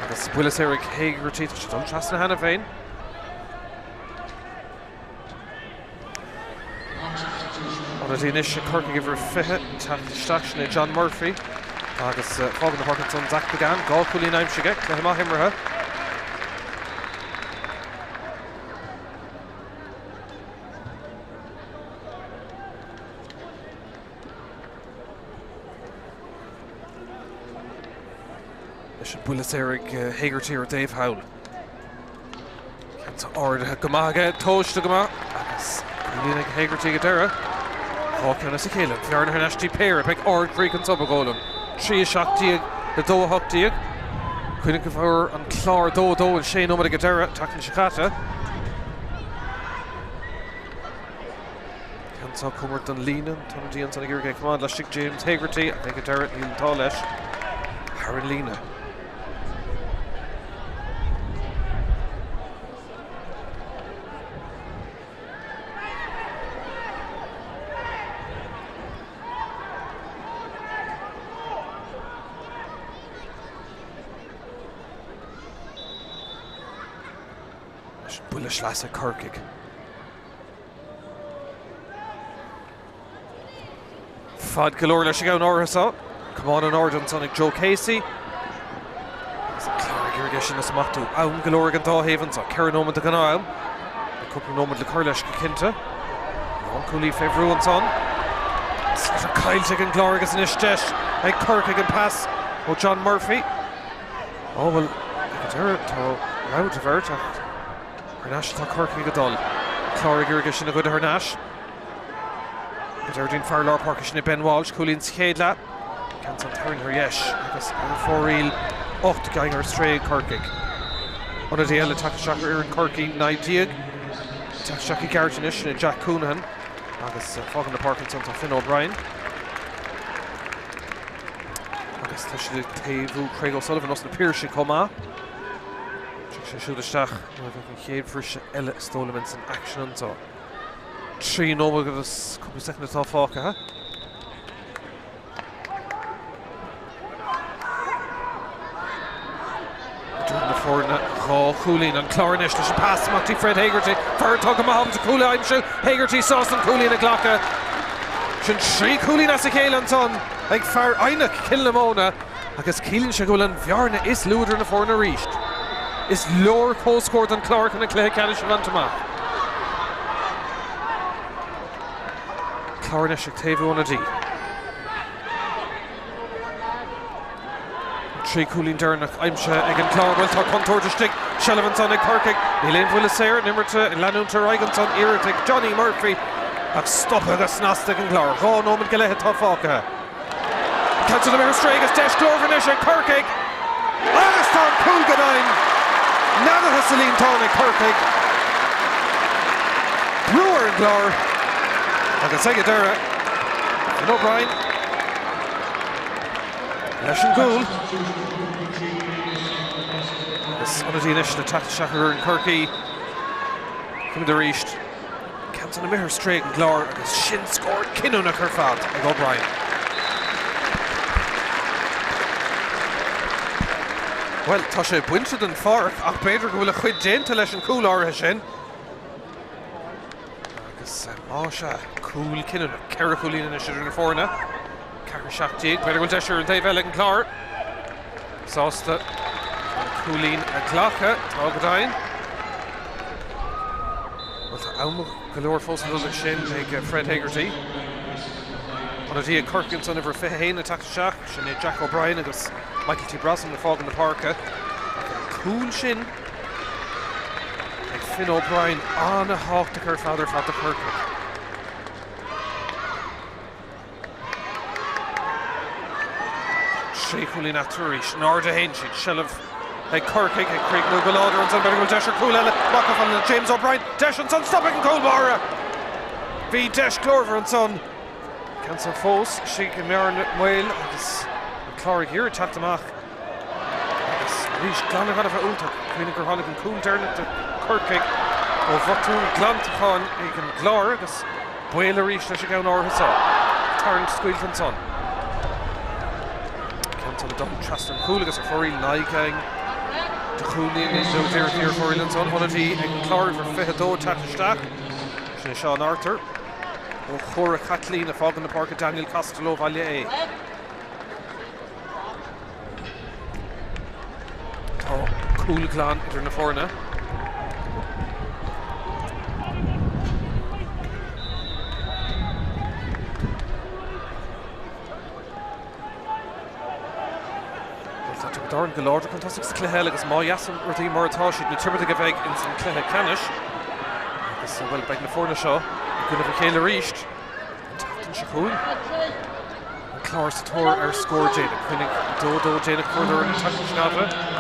Agus buille saor ag Hegarty, tá sé dul trasna cheana féin. Ionadaí anois ag Corcaigh uimhir 20 ag teacht isteach, sin é John Murphy. Agus fágann an pháirc ansan Zach McGann, 2 chúilín aimsithe aige, cluiche maith imeartha. Leis an buille saor ag Hegarty ar an dtaobh thall. Ceann ardaithe go maith aige, tomhaiste go maith agus cúilín ag Hegarty ag an deireadh. 2 ceann as a chéile, an bhearna thar n-ais dtí péire. Beidh ardchríoch anso ba dhóigh liom. 3 17 le 2 18. Cuimhnigh go bhfuair an Clár 2 2 in 6 nóiméad ag an deireadh, an tseachtain seo caite. Ceann seo cóngarach don líne, an t-ionadaí ansan ag iarraidh é a choimeád laistigh James Hegarty ach ag an deireadh níl an t-ádh leis thar an líne. Leis an buille sleasa Corcaigh. Fad go leor leis an gceann áirithe seo. Camán in airde ansan ag Joe Casey. Agus an Clár ag iarraidh é sin a smachtú. Am go leor ag an dá thaobh anseo. 4 nóiméad de ghnáth-am. Cúpla nóiméad le cur leis go cinnte. Lánchúlaí fé bhrú ansan. Sliotar caillte ag an gClár agus anois deis ag Corcaigh an pas ó John Murphy. Á bhuel, ag an deireadh tá rogha de bheirt ach Thar n-ais atá Corcaigh ag dul. Clár ag iarraidh é sin a ghoideadh thar n-ais. Go deireadh fear lár páirce sin é Ben Walsh, cúilín sa chéad leath. Ceann san tarraingthe ar dheis agus ar fóraoil 8 gceann ar strae ag Corcaigh. Ionadaí eile teacht isteach ar fhoireann Chorcaí, 19 teacht isteach i gceart anois, sin é Jack Counihan agus fágann na páirce ansan tá Finn O'Brien. Agus tá siad ag taobhú Craig O'Sullivan os na Piarsaigh chomh maith. Tiocfaidh sé siúd isteach nuair a bheidh an chéad bhriseadh eile is dóigh liom ins an aicsean anseo. 3 nóiméad agus cúpla soicind atá fágtha. Idir na foirne 2 chúilín. An Clár anois leis an pas amach dtí Fred Hegarty. Fear atá go maith ábalta cúl a aimsiú. Hegarty sásta an cúilín a ghlacadh. Sin 3 chúilín as a chéile ansan ag fear Eidhneach Cill na Móna. Agus ciallaíonn sé go bhfuil an bhearna is lú idir na foirne arís. Is leor comhscór don Chlár chun an cluiche ceannais a bhaint amach. Clár anois ag taobhú ionadaí. 3 chúilín deireanach aimsithe ag an Clár. Bhuel, tá contúirt istigh. Seilbh ansan ag Corcaigh. Níl aon bhuille saor an imirt ag leanúint ar aghaidh ansan. Iarracht ag Johnny Murphy ach stoptha go snasta ag an gClár. 2 nóiméad go leith atá fágtha. Ceann san imithe ar strae agus deis glórmhar anois ag Corcaigh agus tá an cúl go deimhin neadaithe sa líontán ag Corcaigh. Brú ar an gClár agus ag an deireadh Finn O'Brien leis an gcúl. Agus ionadaí anois le teacht isteach ar fhoireann Chorcaí. Címid arís. Ceann san imithe ar strae ag an gClár agus sin scór cinniúnach ar fad ag O'Brien. Bhuel, tá sé bainte den pháirc ach b'fhéidir go bhfuil a chuid déanta leis an chúl áirithe sin. Agus más ea, cúl cinniúnach, 4 chúilín anois idir na foirne. 4 17, b'fhéidir go bhfuil deis ar an taobh eile ag an gClár. Sásta an cúilín a ghlacadh, tá go deimhin. Bhuel, tá am go leor fós ag dul leis sin ag Fred Hegarty. Ionadaí ag Corcaigh ansan uimhir 21 ag teacht isteach, sin é Jack O'Brien agus Michael T. Brosnan ag fágáil na páirce. Ach an cúl sin ag Finn O'Brien an-thábhachtach ar fad ar fad do Chorcaigh. 3 chúilín eatarthu arís. In airde a théann siad. Seilbh ag Corcaigh ag críochnú go láidir ansan. B'fhéidir go bhfuil deis ar chúl eile. Amach chomh fada le James O'Brien. Deis ansan. Stop ag an gcúl báire. Bhí deis glórmhar ansan. Ceann san fós istigh i mbearna bhaoil agus an Clár ag iarraidh teacht amach. Agus arís gan a bheith iontach. Cuimhnigh gur tháinig an cúl deireanach do Chorcaigh ó bhotún glantacháin ag an gClár agus baol arís leis an gceann áirithe seo. Tarraingt scaoilte ansan. Ceann san ag dul trasna an chúil agus ar fóraoil in aghaidh. De chúilíní nó d'iarrataí ar fóraoil ansan, ionadaí ag an Chlár uimhir 22 ag teacht isteach. Sin é Seán Arthur ó Chomhra Chaitlín ag fágáil na páirce Daniel Costello Bhaile Aodha. Tá cúl glan idir na foirne. Bhuel, tá Tiobraid Árann go láidir chun tosaigh sa chluiche eile agus má sheasann rudaí mar atá siad, na Tiobradaigh a bheidh ins an cluiche ceannais agus, bhuel, beidh na foirne seo i gcoinnibh a chéile arís an tseachtain seo chugainn. An Clár sa tóir ar scór déanach. Cuimhnigh, 2-2 déanach a fuaireadar an tseachtain seo caite.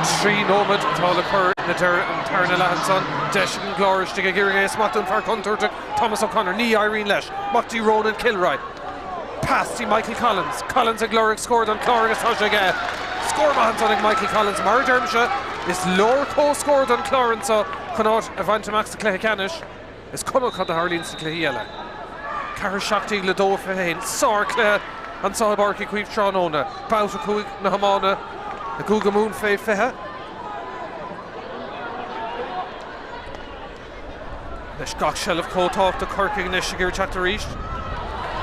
3 nóiméad atá le cur le deireadh an tarna leath ansan. Deis ag an gClár istigh ag iarraidh é a smachtú an fear contúirteach Thomas O'Connor. Ní éiríonn leis. Amach dtí Ronan Kilroy. Pas dtí Michael Collins. Collins ag lorg scór don Chlár agus tá sé aige. Scór maith ansan ag Michael Collins. Mar a deirimse, is leor comhscór don Chlár anseo chun áit a bhaint amach sa chluiche ceannais. Is cuma cad a tharlaíonn sna cluichí eile. 4 17 le 2 21. Sár-chluiche anseo i bPáirc Uí Chaoimh tráthnóna. Babhta 5 na hiomána i gCúige Mumhan fé 20. Anois gach seilbh chomh tábhachtach Corcaigh anois ag iarraidh teacht arís.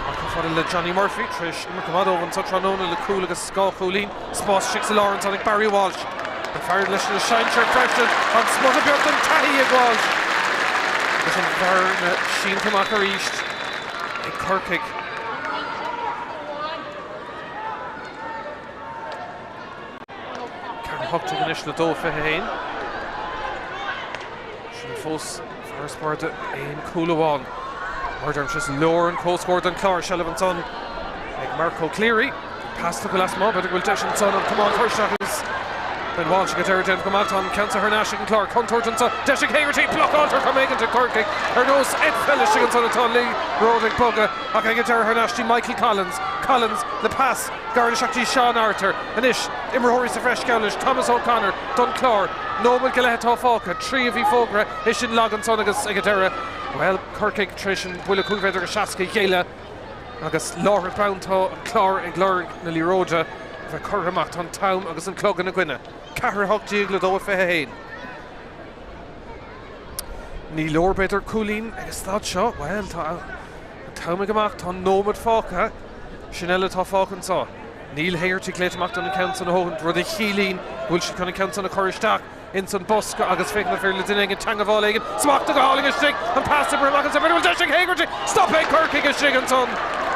Ach chomh fada le Johnny Murphy tar éis imirt go maith dóibh anseo tráthnóna le cúl agus 2 chúilín. Spás istigh sa lár ansan ag Barry Walsh. An fear leis na sinsir freisin. An smut beag den taithí ag Walsh. Agus an bhearna sínte amach arís ag Corcaigh. 4 18 anois le 2 21. Sin fós farasbarr de aon chúl amháin. Mar a deirimse, is leor an comhscór don Chlár. Seilbh ansan ag Marco Cleary. Pas tugtha lasmuigh, b'fhéidir go bhfuil deis ansan an camán a chur isteach agus Ben Walsh ag deireadh déanamh go maith. Tá an ceann thar n-ais ag an Chlár. Contúirt anso. Deis ag Hegarty. Blocáiltear chomh éiginnte ag Corcaigh ar nós Ed Fell istigh ansan atá an liathróid ag bogadh ach ag an deireadh thar n-ais dtí Michael Collins. Collins le pas gar isteach dtí Seán Arthur. Anois imreoirí sa bhreis geall leis Thomas O'Connor don Chlár. Nóiméad go leith atá fágtha. 3 a bhí fógartha. É sin lag ansan agus ag an deireadh, bhuel, Corcaigh tar éis an buille 5 mhéadar agus 60 a ghéilleadh agus láithreach bonn tá an Clár ag lorg na liathróide a bheith curtha amach. Tá an t-am agus an clog ina gcoinne. 4 18 le 2 21. Ní leor b'fhéidir cúilín ag an staid seo. Bhuel, tá an t-am ag imeacht, tá nóiméad fágtha. Sin eile atá fágtha anseo. Níl Hegarty glaoite amach don ceann san a thógaint, rud a chiallaíonn go bhfuil siad chun an ceann san a chur isteach ins an bosca agus féachann an fear le duine éigin teangabháil éigin. Smachta go hálainn istigh, an pas oibrithe amach ansan, b'fhéidir go bhfuil deis ag Hegarty! Stop ag Corcaigh istigh ansan.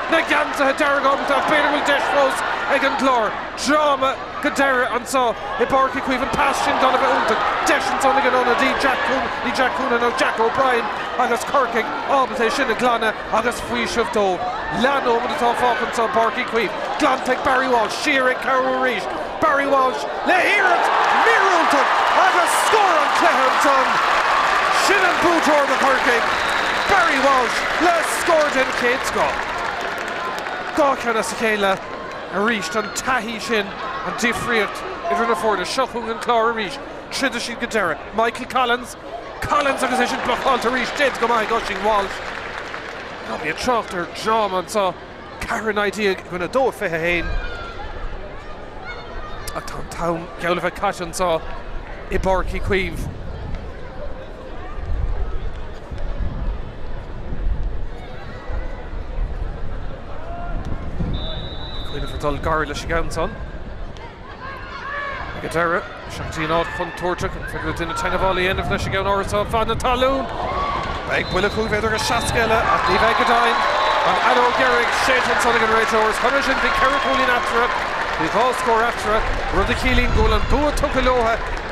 Na geansaithe dearga ábalta ach b'fhéidir go bhfuil deis fós ag an gClár. Dráma go deireadh anseo i bPáirc Uí Chaoimh, an pas sin gan a bheith iontach. Deis ansan ag an ionadaí Jack Coon, ní Jack Coonan ach Jack O'Brien agus Corcaigh ábalta é sin a ghlanadh. Agus faoiseamh dóibh. Leathnóiméad atá fágtha anseo i bPáirc Uí Chaoimh. Glanta ag Barry Walsh. Siar ag cabhrú arís. Barry Walsh le hiarracht mhíorúilteach agus scór an chluiche ansan. Sin an buaiteoir do Chorcaigh. Barry Walsh le scór den chéad scoth. 2 cheann as a chéile arís. An taithí sin an difríocht idir na foirne. Seo chugainn an Clár arís. Troidfidh siad go deireadh. Michael Collins. Collins agus é sin blocáilte arís, déanta go maith ag Oisín Walsh. Ná bí ag trácht ar dhráma anseo, 4 19 i gcoinne 2 21. Ach tá an t-am geall le bheith caite anseo i bPáirc Uí Chaoimh. Cuimhneamh ar dul gar leis an gceann san. Ag an deireadh, isteach go dtí an áit chontúirteach, an féidir le duine teagmháil a dhéanamh leis an gceann áirithe feadh na talún. Beidh buille 5 mhéadar agus 60 eile, ach ní bheidh go deimhin. An fheadóg dheiridh séidte ansan ag an réiteoir. Is chun sin bhí ceithre chúilín eatarthu, bhí dhá scór eatarthu, rud a chiallaíonn go bhfuil an bua tugtha leo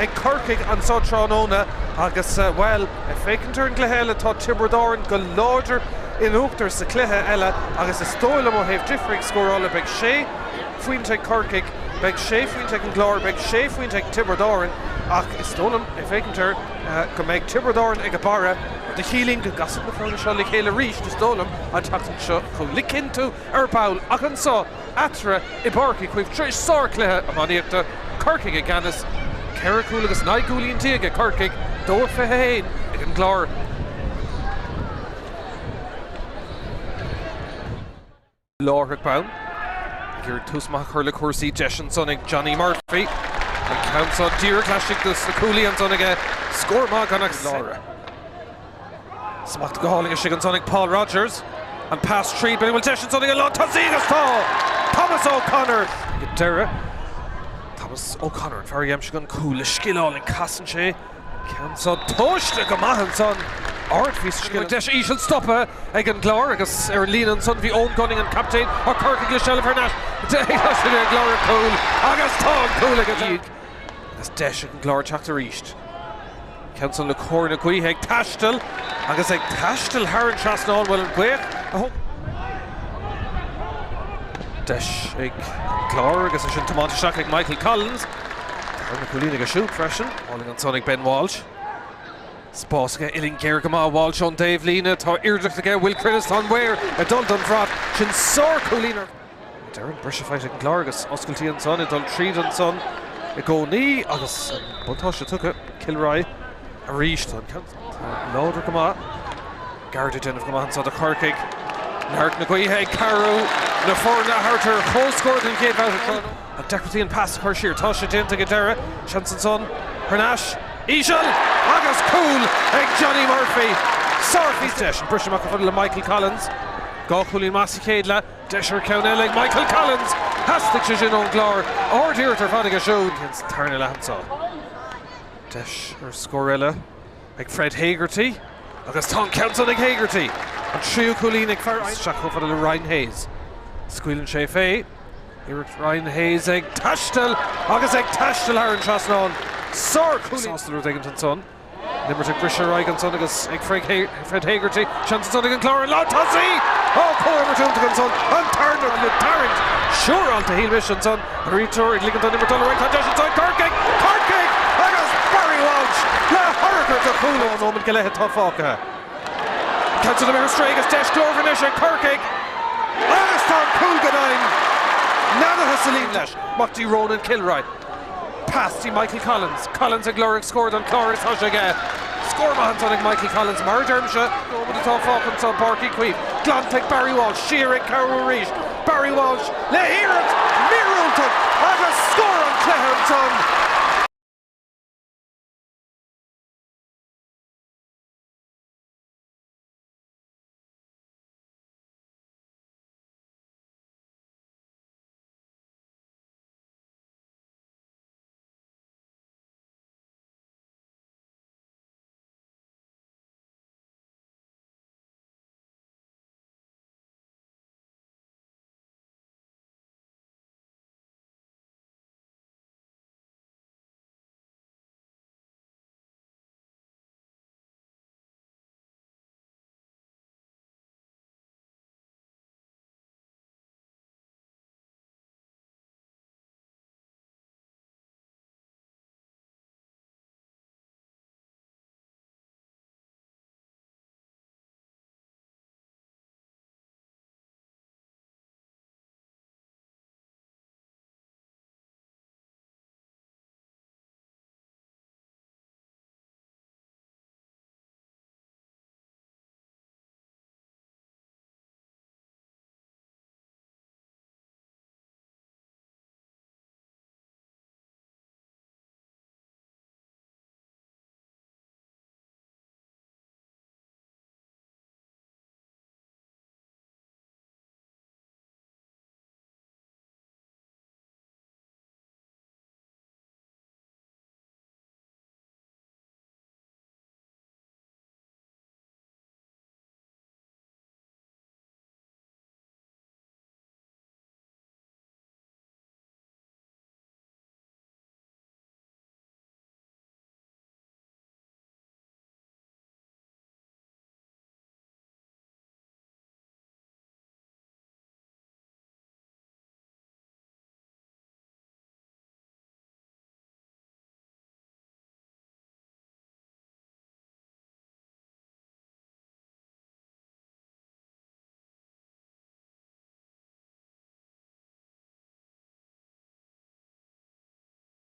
ag Corcaigh anso tráthnóna agus, bhuel, ag féachaint ar an gcluiche eile, tá Tiobraid Árann go láidir in uachtar sa chluiche eile agus is dóigh liom ó thaobh difríocht scórála beidh sé phointe ag Corcaigh, beidh sé phointe ag an gClár, beidh sé phointe ag Tiobraid Árann ach is dóigh liom, ag féachaint air, go mbeidh Tiobraid Árann ag a barra, rud a chiallaíonn go gcasfaidh na foirne seo le chéile arís, is dóigh liom, an tseachtain seo chugainn. Le cinntiú ar ball ach anso eatarthu i bPáirc Uí Chaoimh tar éis sárchluiche iománaíochta, Corcaigh i gceannas, ceithre chúl agus 19 gcúilín ag Corcaigh, 2-21 ag an gClár. Láithreach bonn. Ag iarraidh tús maith a chur le cúrsaí. Deis ansan ag Johnny Murphy. An ceann seo díreach laistigh de na cuaillí ansan aige. Scór maith gan ach Lára. Smacht go hálainn istigh ansan ag Paul Rogers. An pas tríd, b'fhéidir go bhfuil deis ansan ag an lántosaí agus tá! Thomas O'Connor! Ag deireadh, Thomas O'Connor, an fear a d'aimsigh an cúl le scil álainn, casann sé ceann seo tomhaiste go maith ansan. Ardphíosa scil. Deis íseal stoptha ag an gClár agus ar an líne ansan bhí Eoin Gunning, an captaen, ach Corcaigh le seilbh thar n-ais. Tá siad ag lorg cúl agus tá an cúl ag an. Agus deis ag an gClár teacht arís. Ceann san le cóir na gaoithe ag taisteal agus ag taisteal thar an trasnán, bhuel an ghaoth a thug deis ag an gClár agus ansin tiomáint isteach ag Michael Collins. Tarna cúilín aige siúd freisin. Álainn ansan ag Ben Walsh. Spás aige, uillinn géar go maith Walsh ón dtaobhlíne. Tá iarracht aige, Will Crinnis, tá an maor ag dul don bhrat. Sin sár-chúilín ar. Deireadh, briseadh faighte ag an gClár agus oscailtí ansan ag dul tríd ansan i gcónaí agus an buntáiste tugtha Cill Ruaidh arís. Tá an ceann láidir go maith. Garda ag déanamh go maith anso do Chorcaigh. Neart na gaoithe ag cabhrú na foirne a thabhairt ar comhscór den chéad bhabhta. Ach deacrachtaí an pas a chur siar. Tá sé déanta ag deireadh. Seans ansan thar n-ais. Íseal agus cúl ag Johnny Murphy. Sárphíosa deis. An briseadh amach chomh fada le Michael Collins. 2 chúilín maith sa chéad leath. Deis ar cheann eile ag Michael Collins. Theastaigh sé sin ón gClár. Ard-iarracht ar fad aige siúd. Sa tarna leath anseo. Deis ar scór eile ag Fred Hegarty. Agus tá an ceann san ag Hegarty. An tríú cúilín ag fear isteach chomh fada le Ryan Hayes. Scaoileann sé fé. Iarracht Ryan Hayes ag taisteal agus ag taisteal thar an trasnán. Sár-chúilín. Sásta le rud éigin ansan. An imirt ag briseadh ar aghaidh ansan agus ag Fred Hegarty. Seans ansan ag an gClár an lántosaí! Ó, comhimirt iontach ansan. An tarna le tarraingt siúráilte shíl mise ansan. An réiteoir ag ligint don imirt dul ar aghaidh. Tá deis ansan ag Corcaigh! Corcaigh! Agus Barry Walsh le hurchar de chúl ón nóiméad go leith atá fágtha. Ceann san imithe ar strae agus deis glórmhar anois ag Corcaigh. Agus tá an cúl go deimhin neadaithe sa líon leis. Amach dtí Ronan Kilroy. Pas dtí Michael Collins. Collins ag lorg scór don Chlár agus tá sé aige. Scór maith ansan ag Michael Collins, mar a deirimse. Nóiméad atá fágtha anso i bPáirc Uí Chaoimh. Glanta ag Barry Walsh. Siar ag cabhrú arís. Barry Walsh le hiarracht mhíorúilteach agus scór an chluiche ansan.